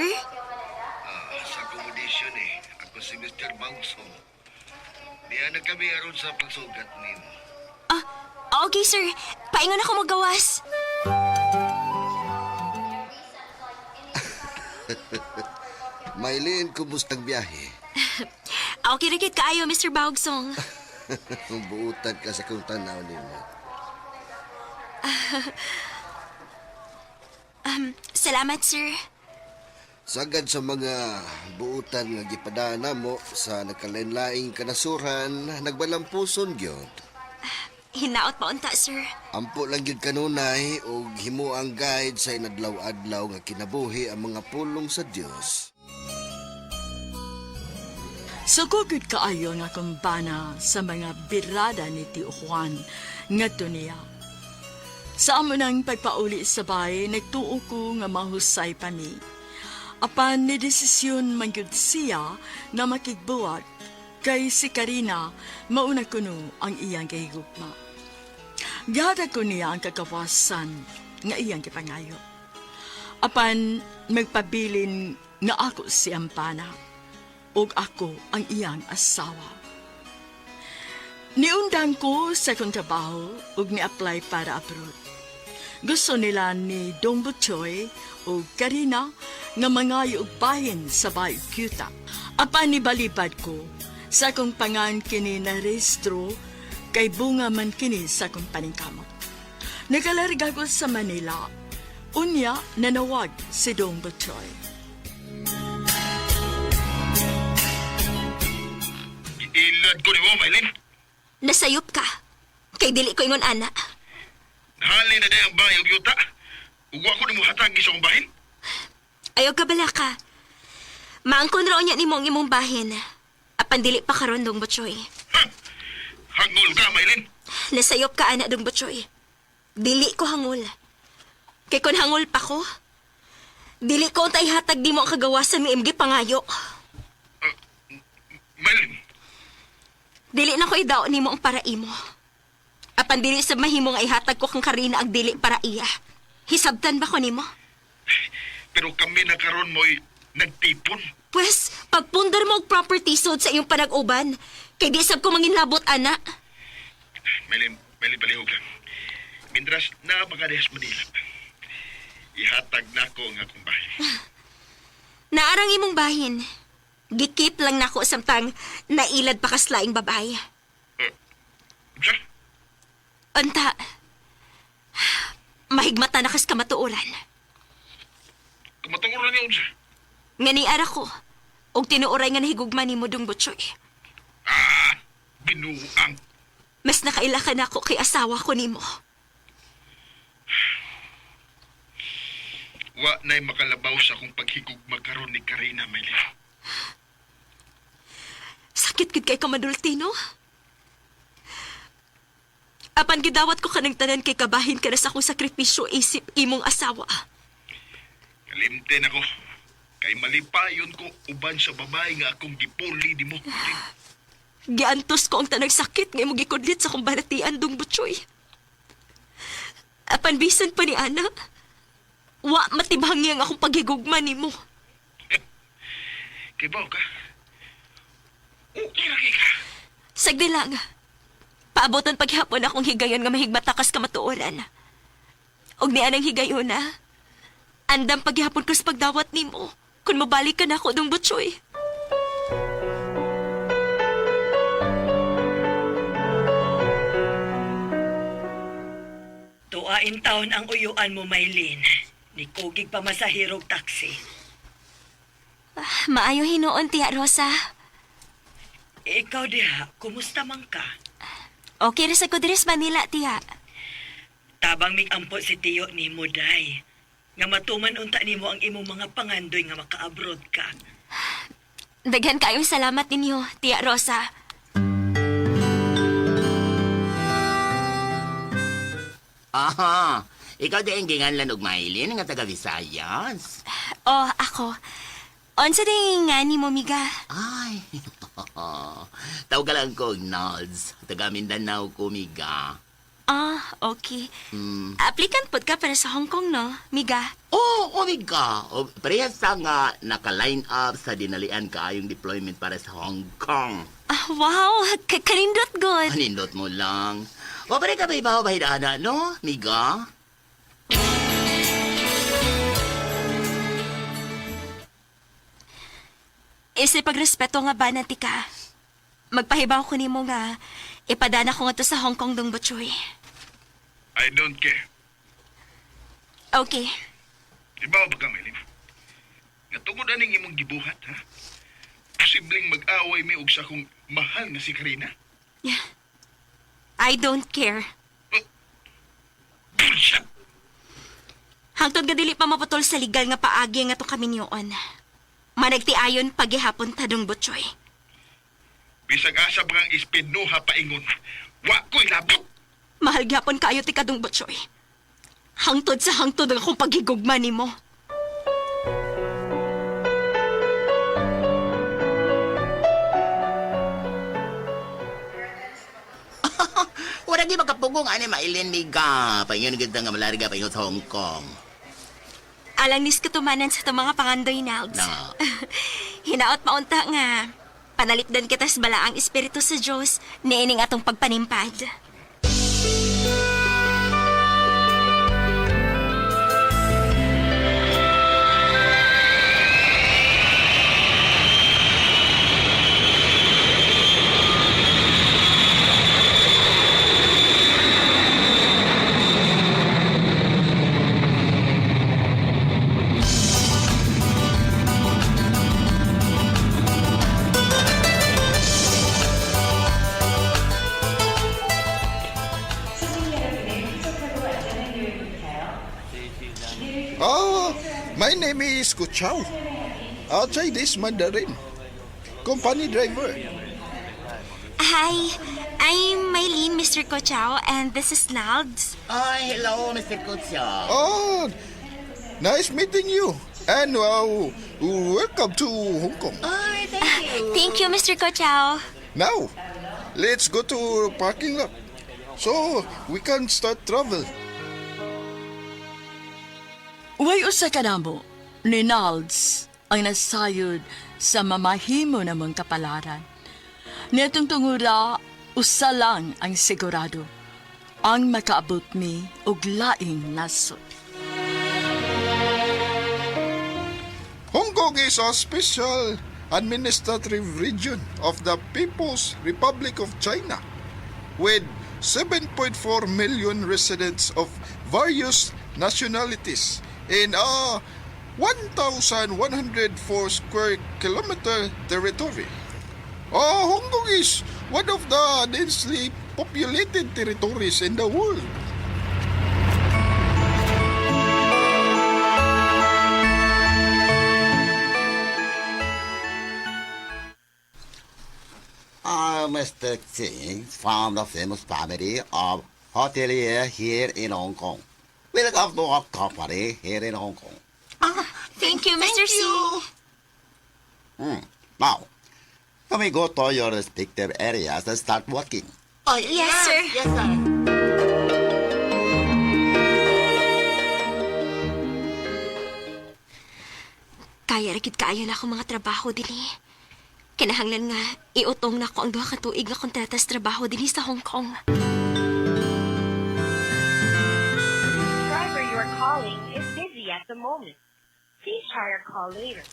Speaker 11: sa accommodation eh. Ako si Mr. Bangso. Niya na kami aron sa pagsugat nimo.
Speaker 7: Ah, okay, sir. Paingon ako magawas.
Speaker 13: Maylin, kumustang biyahe?
Speaker 7: Okay, ra gyud kaayo, Mr. Baugsong.
Speaker 13: Buutan ka sa kong tanaw nimo.
Speaker 7: Salamat, sir.
Speaker 13: Sagad sa mga buutan nga gipadana mo sa nagkalain-laing kanasuran, nagbalampuson gyud.
Speaker 7: Hinaot pa unta, sir.
Speaker 13: Ampo lang gyud kanunay og himo ang guide sa inadlaw-adlaw nga kinabuhi ang mga pulong sa Dios.
Speaker 1: Sugugod kaayo nga akong bana sa mga birada ni Tio Juan ngadto niya. Sa amo nang pagpauli sa bahay, nagtuo ko nga mahusay pa mi. Apan ni desisyon man gyud siya na makigbuwag kay si Karina mauna kuno ang iyang gihigugma. Gihatag ko niya ang kagawasan nga iyang gipangayo. Apan magpabilin nga ako si Ampana ug ako ang iyang asawa. Niundang ko sa akong trabaho ug ni-apply para abroad. Gusto nila ni Dong Butchoy ug Karina nga mangayo og bahin sa Bayo Cute. Apan nibalibad ko sa akong pangan kini na rehistro kay bunga man kini sa akong paningkamot. Nagalarga ko sa Manila. Unya nanawag si Dong Butchoy.
Speaker 11: Ilad ko nimo, Maylin.
Speaker 7: Nasayop ka. Kay dili ko ingon ana.
Speaker 11: Nahali na ang bahay og yuta. Ug wa ko nimo hatag sa akong bahin.
Speaker 7: Ayaw ka bala ka. Maangkon raw niya nimo ang imong bahin. Apan dili pa karon Dong Butchoy.
Speaker 11: Ha? Hangol ka, Maylin.
Speaker 7: Nasayop ka ana Dong Butchoy. Dili ko hangol. Kay kon hangol pa ko, dili ko untay hatag di mo ang kagawasan ng imong gipangayo.
Speaker 11: Maylin,
Speaker 7: Dili na ko idaw nimo ang para imo. Apan dili sa mahimo nga ihatag ko kang Karina ang dili para iya. Hisabtan ba ko nimo?
Speaker 11: pero kami na karon mo'y nagtipon.
Speaker 7: Pwes, pagpundar mo og property sold sa iyong panag-uban. Kay di sab ko manginlabot ana.
Speaker 11: Maylin, Maylin, palihog lang. Mindras na makadehas Manila. Ihatag na ko ang akong bahay.
Speaker 7: Naarang imong bahin. Gikip lang nako samtang nailad pa kaslaing babae.
Speaker 11: Unsa?
Speaker 7: Unta, mahigmata na kas kamatuoran.
Speaker 11: Kamatuoran niya unsa?
Speaker 7: Nga ni ara ko, og tinuoray nga nahigugma nimo Dong Butchoy.
Speaker 11: Ah, binuang.
Speaker 7: Mas nakaila ka nako kay asawa ko nimo.
Speaker 11: Wa na'y makalabaw sa akong paghigugma karon ni Karina, Maylin.
Speaker 7: Sakit gid kay kamadulti, no? Apan gidawat ko kanang tanan kay kabahin ka na sa akong sakripisyo isip imong asawa.
Speaker 11: Kalimten ako. Kay malipayon ko uban sa babae nga akong gipuli di mo.
Speaker 7: Giantos ko ang tanang sakit nga imong gikudlit sa akong balatian, Dong Butchoy. Apan bisan pa ni Ana, wa matibhangi ang akong paghigugma nimo.
Speaker 11: Kay bao ka? Okay ra kay ka.
Speaker 7: Sagdi lang. Paabotan paghapon akong higayon nga mahigmatakas kamatuoran. Og ni anang higayon na, andam paghapon ko sa pagdawat nimo. Kung mabalik ka na ako, Dong Butchoy.
Speaker 9: Tuain taon ang uyuan mo, Maylin. Nikugig pa masahirog taxi.
Speaker 7: Maayo hinuon, Tia Rosa.
Speaker 9: Ikaw diha, kumusta man ka?
Speaker 7: Okay ra sa ko diri sa Manila, Tia.
Speaker 9: Tabang migampo si Tiyo nimo, day. Nga matuman unta nimo ang imong mga pangandoy nga maka-abroad ka.
Speaker 7: Daghan kayong salamat ninyo, Tia Rosa.
Speaker 14: Aha, ikaw di ang ginganlan og Maylin nga taga Visayas.
Speaker 7: Oh, ako. Unsa din nga nimo, miga?
Speaker 14: Ay, tawag lang ko og Nods. Taga Mindanao ko, miga.
Speaker 7: Ah, okay. Applicant pod ka para sa Hong Kong, no, miga?
Speaker 14: Oh, oh, miga. O, parehas sa nga naka-line up sa dinalian kaayong deployment para sa Hong Kong.
Speaker 7: Ah, wow, kanindot good.
Speaker 14: Anindot mo lang. O, pare ka ba ibaw ba hidana, no, miga?
Speaker 7: Isip pagrespeto nga ba nanti ka? Magpahibaw ko nimo nga ipadana ko nga to sa Hong Kong, Dong Butchoy.
Speaker 11: I don't care.
Speaker 7: Okay.
Speaker 11: Ibaw ba ka, Maylin? Nga tungod aning imong gibuhat, ha? Posibleng mag-away mi og sa akong mahal nga si Karina.
Speaker 7: I don't care.
Speaker 11: Bullshit!
Speaker 7: Hangtod nga dili pa maputol sa legal nga paagi nga to kami niyoon. Managtiayon pagihapon ta, Dong Butchoy.
Speaker 11: Bisag asa ba kang ispinuha paingon, wa ko'y labot!
Speaker 7: Mahal gyapon kaayo ti kadong Butchoy. Hangtod sa hangtod ang akong paghigugma nimo.
Speaker 14: Wala di makapugong ani Maylin, miga. Paingon gid nga malarga paingon sa Hong Kong.
Speaker 7: Alang nis katumanan sa itong mga pangandoy, Nalds.
Speaker 14: Na.
Speaker 7: Hinaot maunta nga. Panalipdan kita sa balaang espiritu sa Diyos niining atong pagpanimpad.
Speaker 3: Oh, my name is Kuchaw. Outside is Mandarin. Company driver.
Speaker 7: Hi, I'm Maylene, Mr. Kochao, and this is Nalds.
Speaker 14: Ay, hello, Mr. Kutya.
Speaker 3: Oh, nice meeting you. And welcome to Hong Kong.
Speaker 14: Ay, thank you.
Speaker 7: Thank you, Mr. Kochao.
Speaker 3: Now, let's go to parking lot so we can start travel.
Speaker 1: Way usa ka namo ni Nalds ang nasayod sa mamahimo namong kapalaran. Niatong tungura, usa lang ang sigurado. Ang makaabot mi og laing nasod.
Speaker 3: Hong Kong is a special Administrative Region of the People's Republic of China with 7.4 million residents of various nationalities in a 1,104 square kilometer territory. Oh, Hong Kong is one of the densely populated territories in the world.
Speaker 15: Mr. Ching from the famous family of hotelier here in Hong Kong. Welcome to our company here in Hong Kong.
Speaker 7: Thank you, Mr. C.
Speaker 15: Now, you may go to your respective areas and start working.
Speaker 14: Oh,
Speaker 7: Yes, sir.
Speaker 14: Yes, sir.
Speaker 7: Kaya ra gid kaayo na akong mga trabaho dinhi. Kinahanglan nga iutong nako ang duha ka tuig nga kontrata sa trabaho dinhi sa Hong Kong.
Speaker 16: Driver you are calling is busy at the moment. Please try your call later.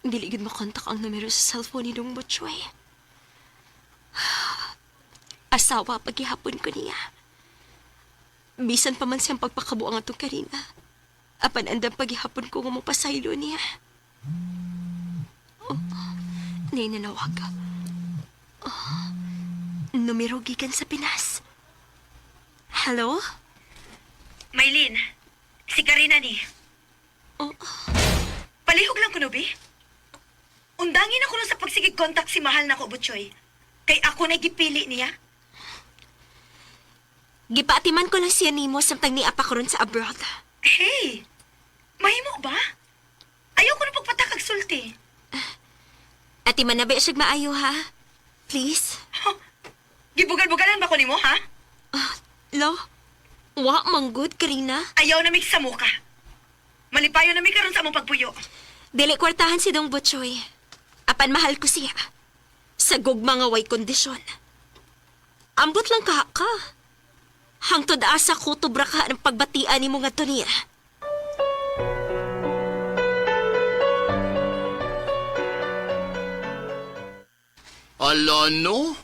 Speaker 7: Dili gid makontak ang numero sa cellphone ni Dong Butchoy. Asawa paghihapon ko niya. Bisan pa man siyang pagpakabuang atong Karina. Apan andam paghihapon ko nga mopasaylo niya. Oh, nanawag. Oh, numero gikan sa Pinas. Hello?
Speaker 2: Maylin, si Karina ni.
Speaker 7: Oh,
Speaker 2: Palihog lang kuno, bi. Undangin ako nun sa pagsigig kontak si mahal na ko, Butchoy. Kay ako na gipili niya.
Speaker 7: Gipaatiman ko lang siya nimo samtang niapa ko ron sa abroad.
Speaker 2: Hey, mahimo ba? Ayaw ko na pagpatakag sulti.
Speaker 7: Atiman na ba siya maayo ha? Please?
Speaker 2: Gibugal-bugalan ba ko nimo, ha?
Speaker 7: Lo? Wa manggod, Karina.
Speaker 2: Ayaw na mig sa muka. Malipayo na mi karon sa among pagpuyo.
Speaker 7: Dili kwartahan si Dong Butchoy. Apan mahal ko siya. Sa gugma nga way kondisyon. Ambot lang ka ka. Hangtod asa ko tubra ka ng pagbatian nimo ngadto niya.
Speaker 14: Ala, no?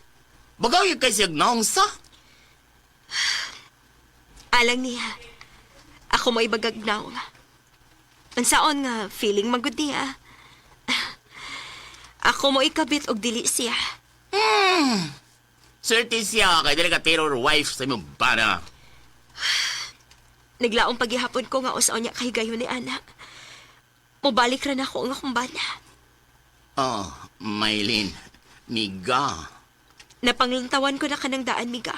Speaker 14: Bagaw kay siyag naong sa?
Speaker 7: Alang niya. Ako mo ibagagnaw. Unsaon nga feeling magud niya. Ako mo ikabit og dili siya.
Speaker 14: Swerte siya kay dili ka terror wife sa imong bana.
Speaker 7: Naglaong paghihapon ko nga usaon niya kahigayon ni anak. Mubalik ra na ako ang akong bana.
Speaker 14: Oh, Maylin, miga.
Speaker 7: Napanglantawan ko na kanang daan, miga.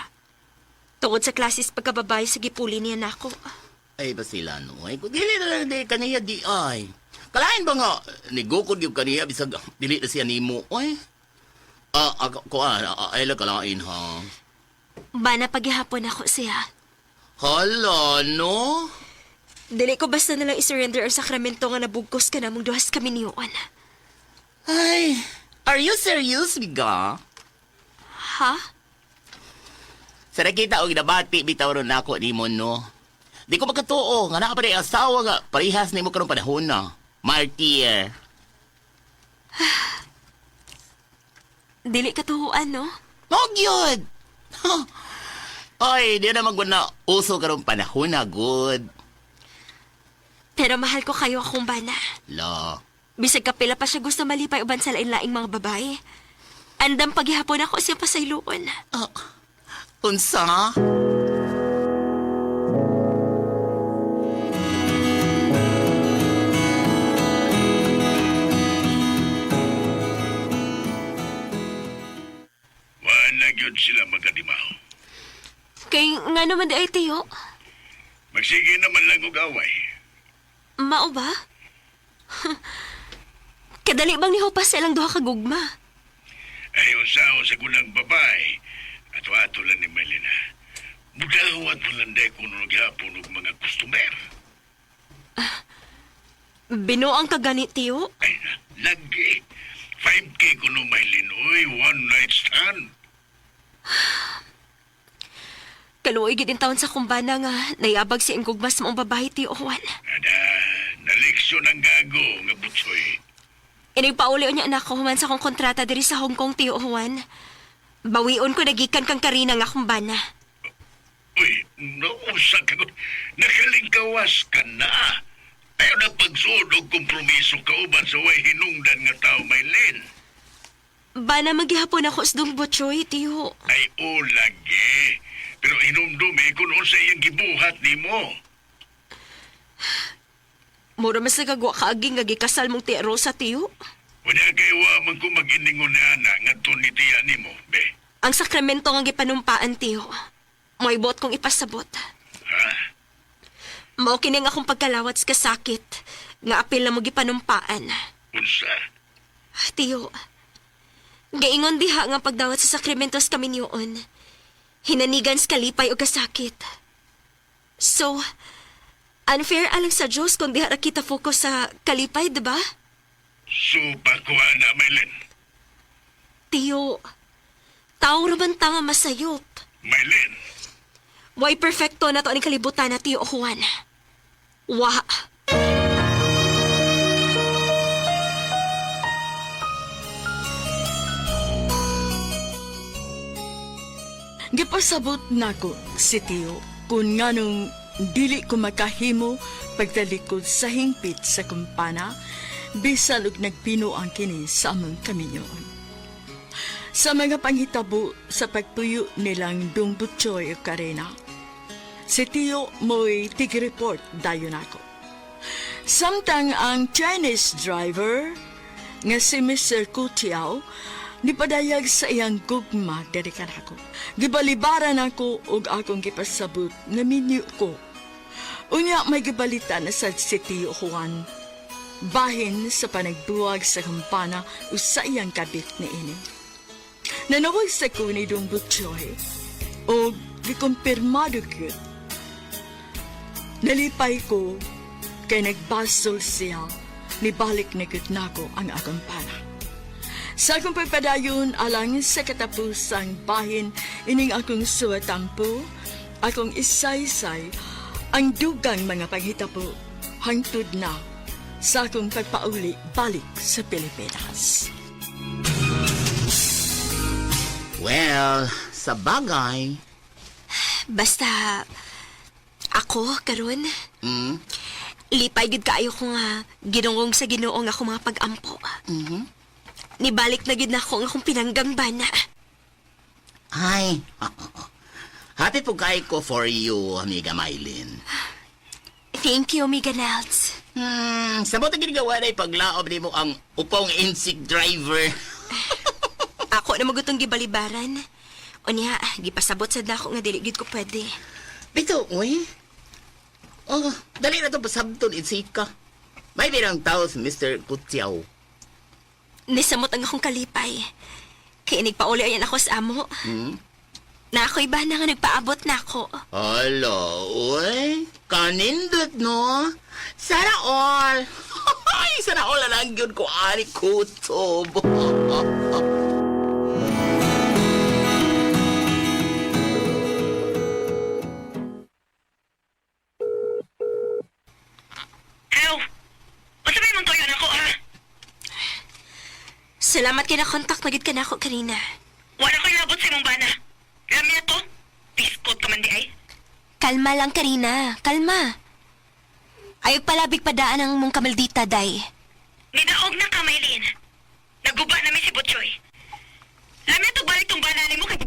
Speaker 7: Tungod sa klasis pagkababay sa gipuli niya nako.
Speaker 14: Ay, basila no. Ay, kung dili na lang di kaniya di ay. Kalain ba nga, nigukod yung kaniya, bisag dili na siya nimo, ay. Ah, ako, kuan, ay lang kalain ha.
Speaker 7: Bana paghihapon ako siya.
Speaker 14: Hala, no?
Speaker 7: Dili ko basta nalang isurrender ang sakramento nga nabugkos ka namong duhas kami niyon.
Speaker 14: Ay, are you serious, miga?
Speaker 7: Ha?
Speaker 14: Sa nakita og nabati, bitaw ron nako nimo, no? Di ko makatuo, nga naa pa rin asawa nga, parehas nimo karong panahon na. Martyr.
Speaker 7: Dili katuhuan, no?
Speaker 14: No, gyud. Ay, di na maguna uso karong panahon na, good.
Speaker 7: Pero mahal ko kayo akong bana.
Speaker 14: La.
Speaker 7: Bisag kapila pa siya gusto malipay uban sa lain-laing mga babae. Andam paghihapon ako siya pasayloon.
Speaker 14: Unsa?
Speaker 11: Wala gyud sila magkadimaw.
Speaker 7: Kay nga naman di ay tiyo.
Speaker 11: Magsige naman lang og away.
Speaker 7: Mao ba? Kadali bang nihupas sa ilang duha ka gugma?
Speaker 11: Ay unsaon sa kunang babae. Ato-ato lang ni Melina. Mudawat mo lang day kuno gihapon og mga customer.
Speaker 7: Binuang ka gani tiyo?
Speaker 11: Ay, lagi. 5K kuno Maylin. Uy, one night stand.
Speaker 7: Kaluoy gid taon sa kumbana nga nayabag si gugma sa maong babae tiyo Juan.
Speaker 11: Ada, naleksyon ang gago nga butsoy.
Speaker 7: Inigpauli niya anak ko human sa akong kontrata diri sa Hong Kong, Tiyo Juan. Bawion ko nagikan kang Karina nga akong bana.
Speaker 11: Uy, nausa ka ko. Nakalingkawas ka na. Ayaw na pagsuod og kompromiso kauban sa way hinungdan nga tao, Maylin.
Speaker 7: Bana maghihapon ako sa Dong Butchoy, Tiyo.
Speaker 11: Ay, o lagi. Pero hinumdumi kung unsa iyang gibuhat nimo.
Speaker 7: Mura mas nagagawa kaaging nga gikasal mong Tia Rosa, Tiyo.
Speaker 11: Unya kay wa man ko mag-iningon ni ana ngadto ni tiya nimo, be.
Speaker 7: Ang sakramento nga gipanumpaan, Tiyo. Mo'y buot kong ipasabot.
Speaker 11: Ha?
Speaker 7: Mao kini ang akong pagkalawat sa kasakit nga apil na mo gipanumpaan.
Speaker 11: Unsa?
Speaker 7: Tiyo, gaingon diha nga pagdawat sa sakramentos kami niyoon. Hinanigan sa kalipay o kasakit. So, unfair alang sa Diyos kung diha ra kita focus sa kalipay, di ba?
Speaker 11: Supa ko ana, Maylin.
Speaker 7: Tiyo, tao ra man ta nga masayop.
Speaker 11: Maylin,
Speaker 7: Why perfecto na to ang kalibutan na Tiyo Juan. Wa.
Speaker 1: Gipasabot nako si Tio kung nganong dili ko makahimo pagtalikod sa hingpit sa kumpana bisan og nagpino ang kini sa among kaminyoon. Sa mga panghitabo sa pagtuyo nilang Dong Butchoy ug Karina, si Tio mo'y tig-report dayon ako. Samtang ang Chinese driver nga si Mr. Kutiao nipadayag sa iyang gugma diri kanako. Gibalibaran ako ug akong gipasabot nga minyo ko. Unya may gibalita na sad si Tio Juan. Bahin sa panagbuwag sa kampana o sa iyang kabit ni ini. Nanawag sa ko ni Dong Butchoy o gikumpirmado gyud. Nalipay ko kay nagbasol siya nibalik na gyud nako ang akong pana. Sa akong pagpadayon alang sa katapusang bahin ining akong suwatampo, akong isaysay ang dugang mga panghitabo hangtod na sa akong pagpauli balik sa Pilipinas.
Speaker 14: Well, sa bagay.
Speaker 7: Basta, ako, karon lipay gid kaayo ko nga ginungong sa Ginoo nga akong mga pag-ampo. Nibalik na gid nako ang akong pinanggang bana.
Speaker 14: Ay, happy po kayo ko for you, amiga Mylene.
Speaker 7: Thank you, Amiga Nels.
Speaker 14: Sa mo ginagawa na ipaglaob nimo ang upong insect driver.
Speaker 7: Ako na magutong gibalibaran. Unya, gipasabot sad nako nga dili gid ko pwede.
Speaker 14: Bito, uy. Oh, dali na to pasabton insika. May birang tao si Mr. Kutyaw.
Speaker 7: Nisamot ang akong kalipay. Kay nagpauli ayan ako sa amo. Na ako'y ba na nga nagpaabot na ako.
Speaker 14: Hala, uy. Kanindot, no? Sana all. Ay, sana all na lang yun ko, ani kutob.
Speaker 16: Hello? Unsa may mong tuyo nako ha?
Speaker 7: Salamat kay na-contact na gid ka nako kanina.
Speaker 16: Wala ko'y labot sa imong bana. Lami na to. Biskot ka man di ay.
Speaker 7: Kalma lang Karina, kalma. Ayaw palabig padaan ang mong kamaldita, day.
Speaker 16: Nidaog na ka, Maylin. Naguba na mi si Butchoy. Lami na to balik tong bana nimo kay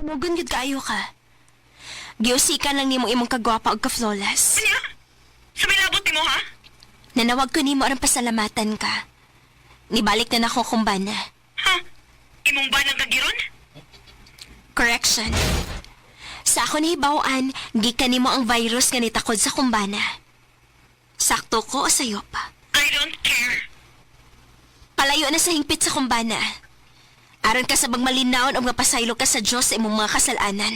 Speaker 7: Mugun gid kaayo ka. Giusikan lang nimo imong kagwapa og ka-flawless.
Speaker 16: Unya? Sa may labot nimo ha?
Speaker 7: Nanawag ko nimo aron pasalamatan ka. Nibalik na nako akong bana.
Speaker 16: Ha? Imong banang kagiron?
Speaker 7: Correction. Sa ako nahibaw-an, gikan nimo ang virus nga nitakod sa kumbana. Sakto ko o sayop.
Speaker 16: I don't care.
Speaker 7: Palayo na sa hingpit sa kumbana. Aron ka sa malinaon o mapasaylo ka sa Diyos sa imong mga kasalanan.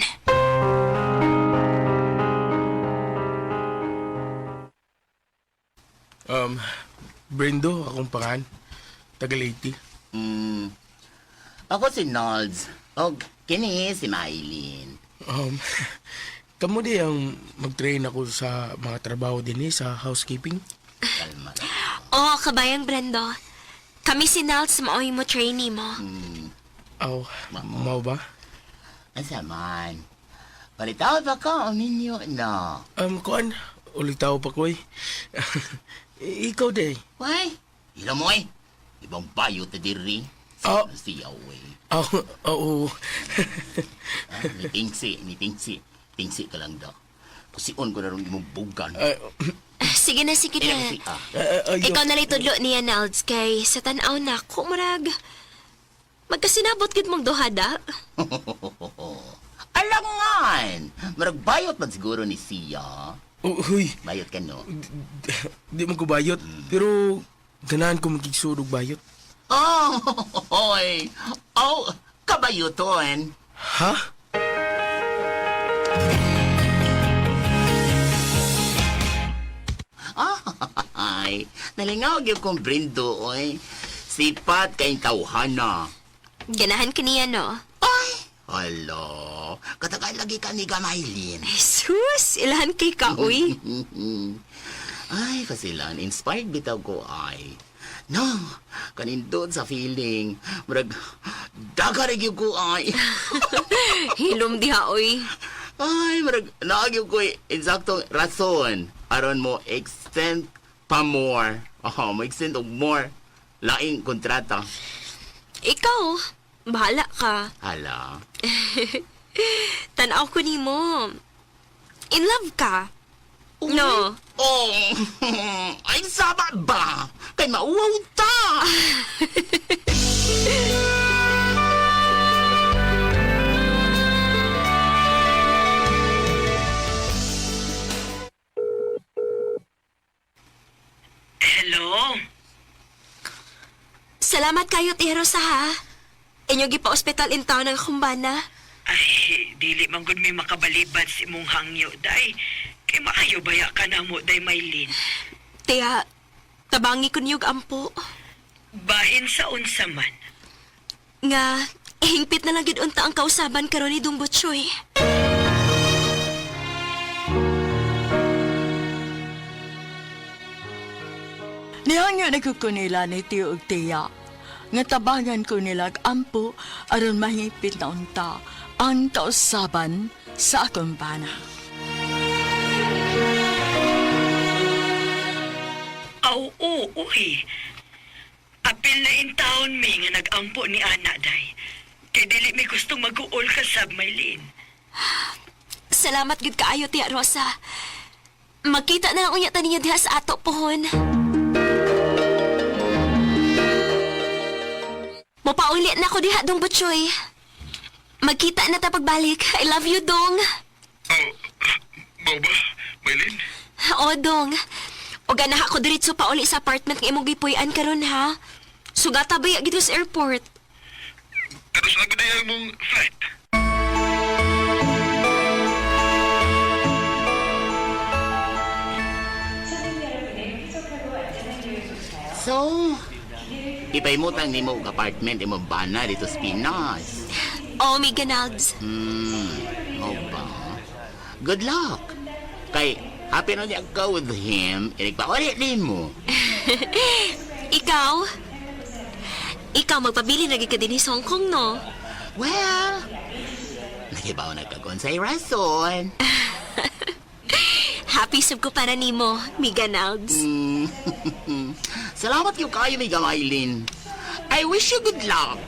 Speaker 17: Um, Brendo, akong pangan. Taga Leyte.
Speaker 14: Ako si Nolds. Og kini si Mylene.
Speaker 17: Kamo di ang mag-train ako sa mga trabaho din eh, sa housekeeping.
Speaker 7: Oo, kabayang Brendo. Kami si Nals maoy mo trainee mo.
Speaker 17: Aw, mao ba?
Speaker 14: Asa man? Palitaw ba ka o minyo na?
Speaker 17: Kuan, ulitaw pa ko eh. Ikaw day.
Speaker 14: Why? Ila mo eh. Ibang bayo ta diri.
Speaker 17: Oh.
Speaker 14: Siyaw eh.
Speaker 17: Aw, oo.
Speaker 14: Ah, ni tingsi, ni tingsi. Tingsi ka lang daw. Kusion ko na rin imong bugan.
Speaker 7: Sige na, sige na.
Speaker 14: Ilang si ah.
Speaker 7: Ikaw na lang tudlo niya, Nalds, kay sa tanaw na ko, murag. Magkasinabot gid mong duha da.
Speaker 14: Alangan! Marag bayot man siguro ni siya.
Speaker 17: Oh, huy.
Speaker 14: Bayot ka no?
Speaker 17: Di man ko bayot, pero ganahan ko magkigsuod og bayot.
Speaker 14: Oh, hoy. Oh, kabayuton.
Speaker 17: Ha?
Speaker 14: Ay, nalingaw gyud kong brindo oy. Sipat kay tawhana.
Speaker 7: Ganahan ka niya, no?
Speaker 14: Hala, katagal lagi ka ni Gamaylin.
Speaker 7: Jesus, ilahan kay ka, uy.
Speaker 14: Ay, kasilan, inspired bitaw ko ay. No, kanindot sa feeling. Murag, daga ra gyud ko ay.
Speaker 7: Hilom diha, uy.
Speaker 14: Ay, murag, naa gyud ko insaktong rason. Aron mo extend pa more. Oh, mo extend og more. Laing kontrata.
Speaker 7: Ikaw, bahala ka.
Speaker 14: Hala.
Speaker 7: Tanaw ko nimo. In love ka. No.
Speaker 14: Oh, ay sama ba? Kay mauwaw ta.
Speaker 16: Hello?
Speaker 7: Salamat kayo, Tia Rosa, ha? Inyo gipa-ospital in town ang kumbana.
Speaker 16: Ay, dili man gud may makabalibad si imong hangyo, day. Kay maayo baya ka na mo, day Maylin.
Speaker 7: Tia, tabangi ko niyog ampo.
Speaker 16: Bahin sa unsa man.
Speaker 7: Nga, ihingpit na lang gid unta ang kausaban karon ni Dung Butchoy.
Speaker 1: Nihangyo na ko nila ni Tio ug Tia. Nga tabangan ko nila ag ampo aron mahipit na unta ang kausaban sa akong bana.
Speaker 16: Aw, oo, uy. Apil na in town mi nga nagampo ni Ana, day. Kay dili mi gustong mag-uol ka sab, Maylin.
Speaker 7: Salamat gid kaayo, Tia Rosa. Magkita na lang unya ta ninyo diha sa ato pohon. Mopauli na ko diha, Dong Butchoy. Magkita na ta pagbalik. I love you, Dong.
Speaker 11: Oh, mao ba, Maylin?
Speaker 7: Oo, Dong. O ganaha ko diretso pa uli sa apartment nga imong gipuy-an karon ha. Sugata ba gito sa airport?
Speaker 11: Pero sa agad ay mong flight.
Speaker 14: So, ipaimutang nimo og apartment imong bana dito sa Pinas.
Speaker 7: Oo, may ganalds.
Speaker 14: Mao ba? Good luck. Kay happy na niya ka with him, inig pa ulit mo.
Speaker 7: Ikaw? Ikaw magpabili na gid ka dinhi sa Hong Kong, no?
Speaker 14: Well, nakibaw na ka kung sa'y rason.
Speaker 7: Happy sub ko para nimo, Miga Nalds.
Speaker 14: Salamat yung kayo, Miga Mylene. I wish you good luck.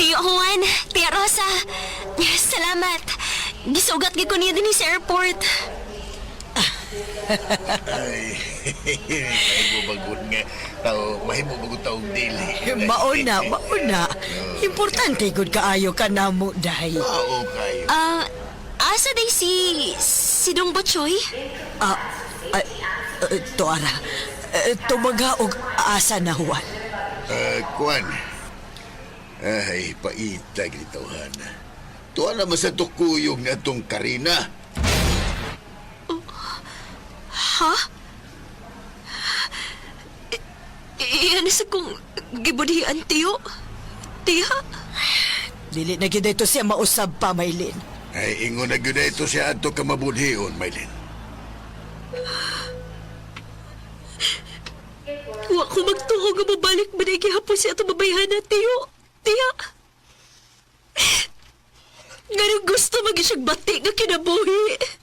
Speaker 7: Tio Juan, Tia Rosa, salamat. Gisugat gid ko niya dinhi sa airport.
Speaker 8: Ay, mahimo bagod nga tao, mahimo bagod taong dili.
Speaker 9: Mauna, mauna. Importante gud kaayo ka namo, day.
Speaker 8: Oo, kayo.
Speaker 7: Ah, asa day si Dong Butchoy?
Speaker 9: Ah, ah, tuara. Tumaga og asa na huwan.
Speaker 8: Kuan. Ay, paita gitawhan. Tuwa naman sa tukuyog na itong Karina.
Speaker 7: Ha? Iyan sa kong gibudhian, tiyo. Tiya?
Speaker 9: Dili na gyud ito siya mausab pa, Maylin.
Speaker 8: Ay, ingon na gyud na ito siya adto ka mabudhion, Maylin.
Speaker 7: Wa ko magtuo nga mabalik man ay gihapon siya atong babayhana, tiyo. Tiya. Ganun gusto maging siyang bati nga kinabuhi.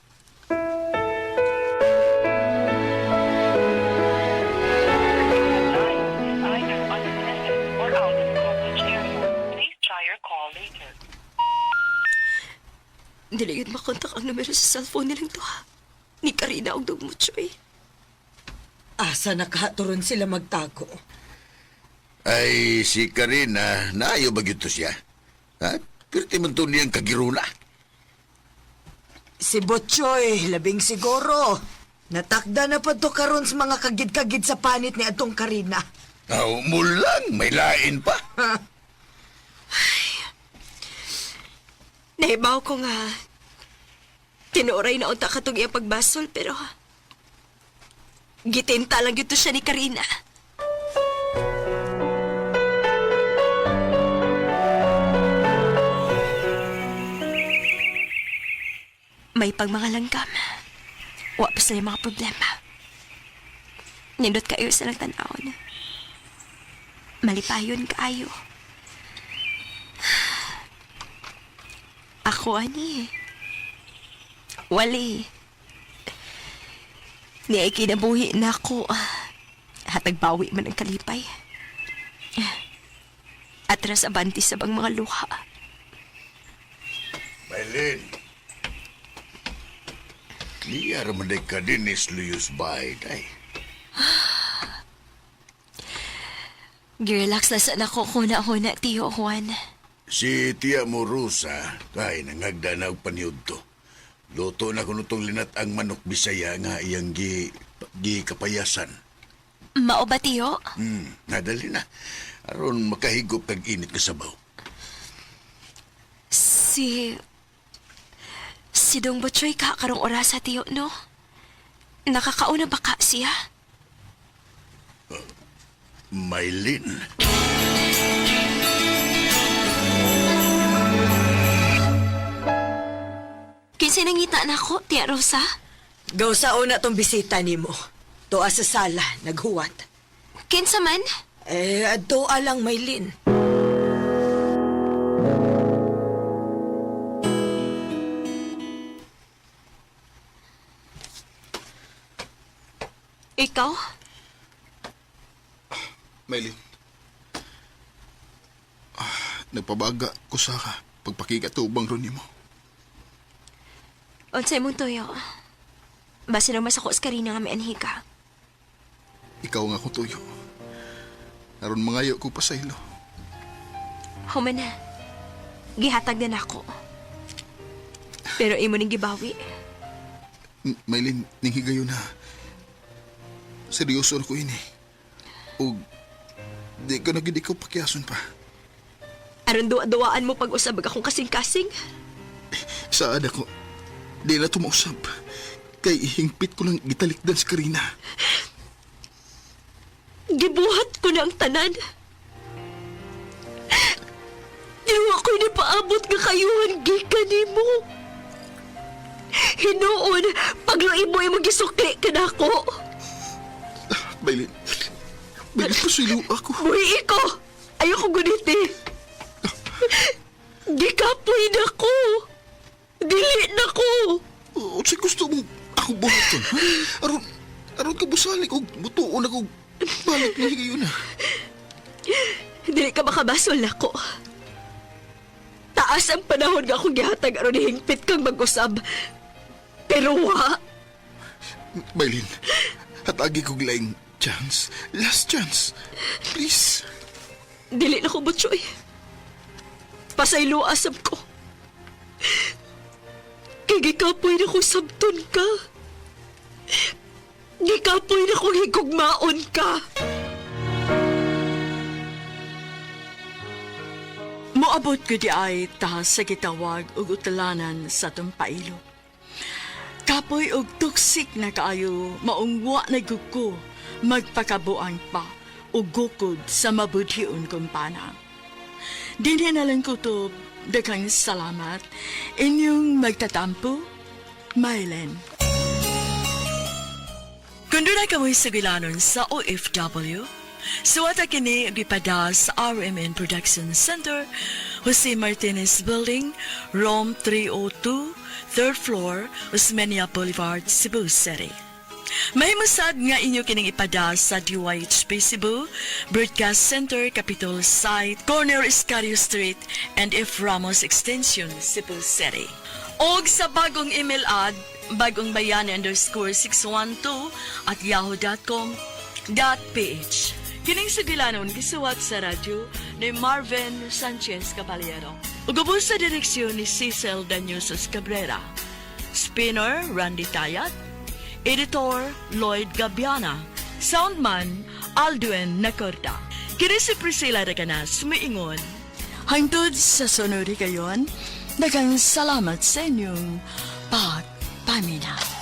Speaker 7: Dili yun makontak ang numero sa cellphone nilang duha. Ni Karina og Dugmutsoy.
Speaker 9: Asa na kahaturon sila magtago?
Speaker 8: Ay, si Karina, naayo ba gyud to siya? Ha? Pirti man to niyang kagiruna.
Speaker 9: Si Butchoy, labing siguro. Natakda na pa to karon sa mga kagid-kagid sa panit ni atong Karina.
Speaker 8: Aw, mulang, may lain pa.
Speaker 7: Nahibaw ko nga tinuoray na unta katong iyang pagbasol pero gitinta lang gyud to siya ni Karina. May pagmangalanggam. Wa pa sila mga problema. Nindot kayo sa lang tan-awon. Malipayon kaayo. Ako ani. Wali. Ni ay kinabuhi na ako. Hatag bawi man ang kalipay. Atras abanti sa bang mga luha.
Speaker 8: Maylin. Niya raman day ka din is luyos bahay, day.
Speaker 7: Girelax na sana ko kuna-huna, Tiyo Juan.
Speaker 8: Si Tia mo Rosa, ay nangagda na og paniud to. Luto na kuno tong linat ang manok Bisaya nga iyang gi kapayasan.
Speaker 7: Mao ba, Tiyo?
Speaker 8: Nadali na. Aron makahigop kag init ka sabaw.
Speaker 7: Si... Si Dong Butchoy ka karong orasa, Tiyo, no? Nakakauna ba ka siya?
Speaker 8: Maylin.
Speaker 7: Kinsa nangita na ako, Tia Rosa?
Speaker 9: Gawsa una tong bisita nimo. Tuwa sa sala, naghuwat.
Speaker 7: Kinsa man?
Speaker 9: Eh, adtoa lang, Maylin.
Speaker 7: Ikaw?
Speaker 3: Maylin. Nagpabaga ko sa pagpakikatubang ron nimo.
Speaker 7: Unsay mong tuyo? Basta nang masako sa Karina nga may anhi ka.
Speaker 3: Ikaw nga akong tuyo. Aron mangayo ko pa sa ilo.
Speaker 7: Human na. Gihatag na nako. Pero imo ning gibawi.
Speaker 3: Maylin, ning higayon na. Seryoso na ko ini. Og di ko na gid ikaw pakiason pa.
Speaker 7: Aron duwa-duwaan mo pag-usab akong kasing-kasing.
Speaker 3: Saad ako, di na tumausap. Kay hingpit ko lang gitalikdan si Karina.
Speaker 7: Gibuhat ko na ang tanan. Diwa ko'y napaabot nga kayuhan gikan nimo. Hinuon, pagluin mo imong gisukli ka na ako.
Speaker 3: Maylin, Maylin, pasilo ako.
Speaker 7: Buhi ko! Ayoko guniti. Gikapoy na ko. Dili na ko.
Speaker 3: O, sa gusto mo ako buhaton, ha? Aron, aron ka busalik og butuon ako balik na higayon na.
Speaker 7: Dili ka makabasol nako. Taas ang panahon nga akong gihatag aron hingpit kang mag-usab. Pero wa.
Speaker 3: Maylin, hatagi kog laing chance. Last chance. Please.
Speaker 7: Dili na ko, Butchoy. Pasaylo asab ko. Kay gikapoy na ko sabton ka. Gikapoy na ko higugmaon ka.
Speaker 1: Moabot ko di ay ta sa gitawag ug utalanan sa atong pailo. Kapoy og toxic na kaayo maungwa na gud ko magpakabuang pa ug gukod sa mabudhion kong pana. Dinhi na lang ko to, daghang salamat. Inyong magtatampo, Mylen. Kung doon kamoy sugilanon sa OFW, suwata kini gipada sa RMN Production Center, Jose Martinez Building, Room 302, 3rd floor, Osmeña Boulevard, Cebu City. Mahimusad nga inyo kining ipada sa DYHP Cebu, Broadcast Center, Capitol Site, Corner Escario Street, and F. Ramos Extension, Cebu City. Og sa bagong email ad, bagongbayani_612@yahoo.com.ph. Kining sugilanon gisuwat sa radyo ni Marvin Sanchez Caballero. Ug ubos sa direksyon ni Cecil Danyusos Cabrera. Spinner Randy Tayat. Editor Lloyd Gabiana. Soundman Aldwin Nacorda. Kini si Priscilla Reganas, miingon. Hangtod sa sunod higayon, daghang salamat sa inyong pagpaminaw.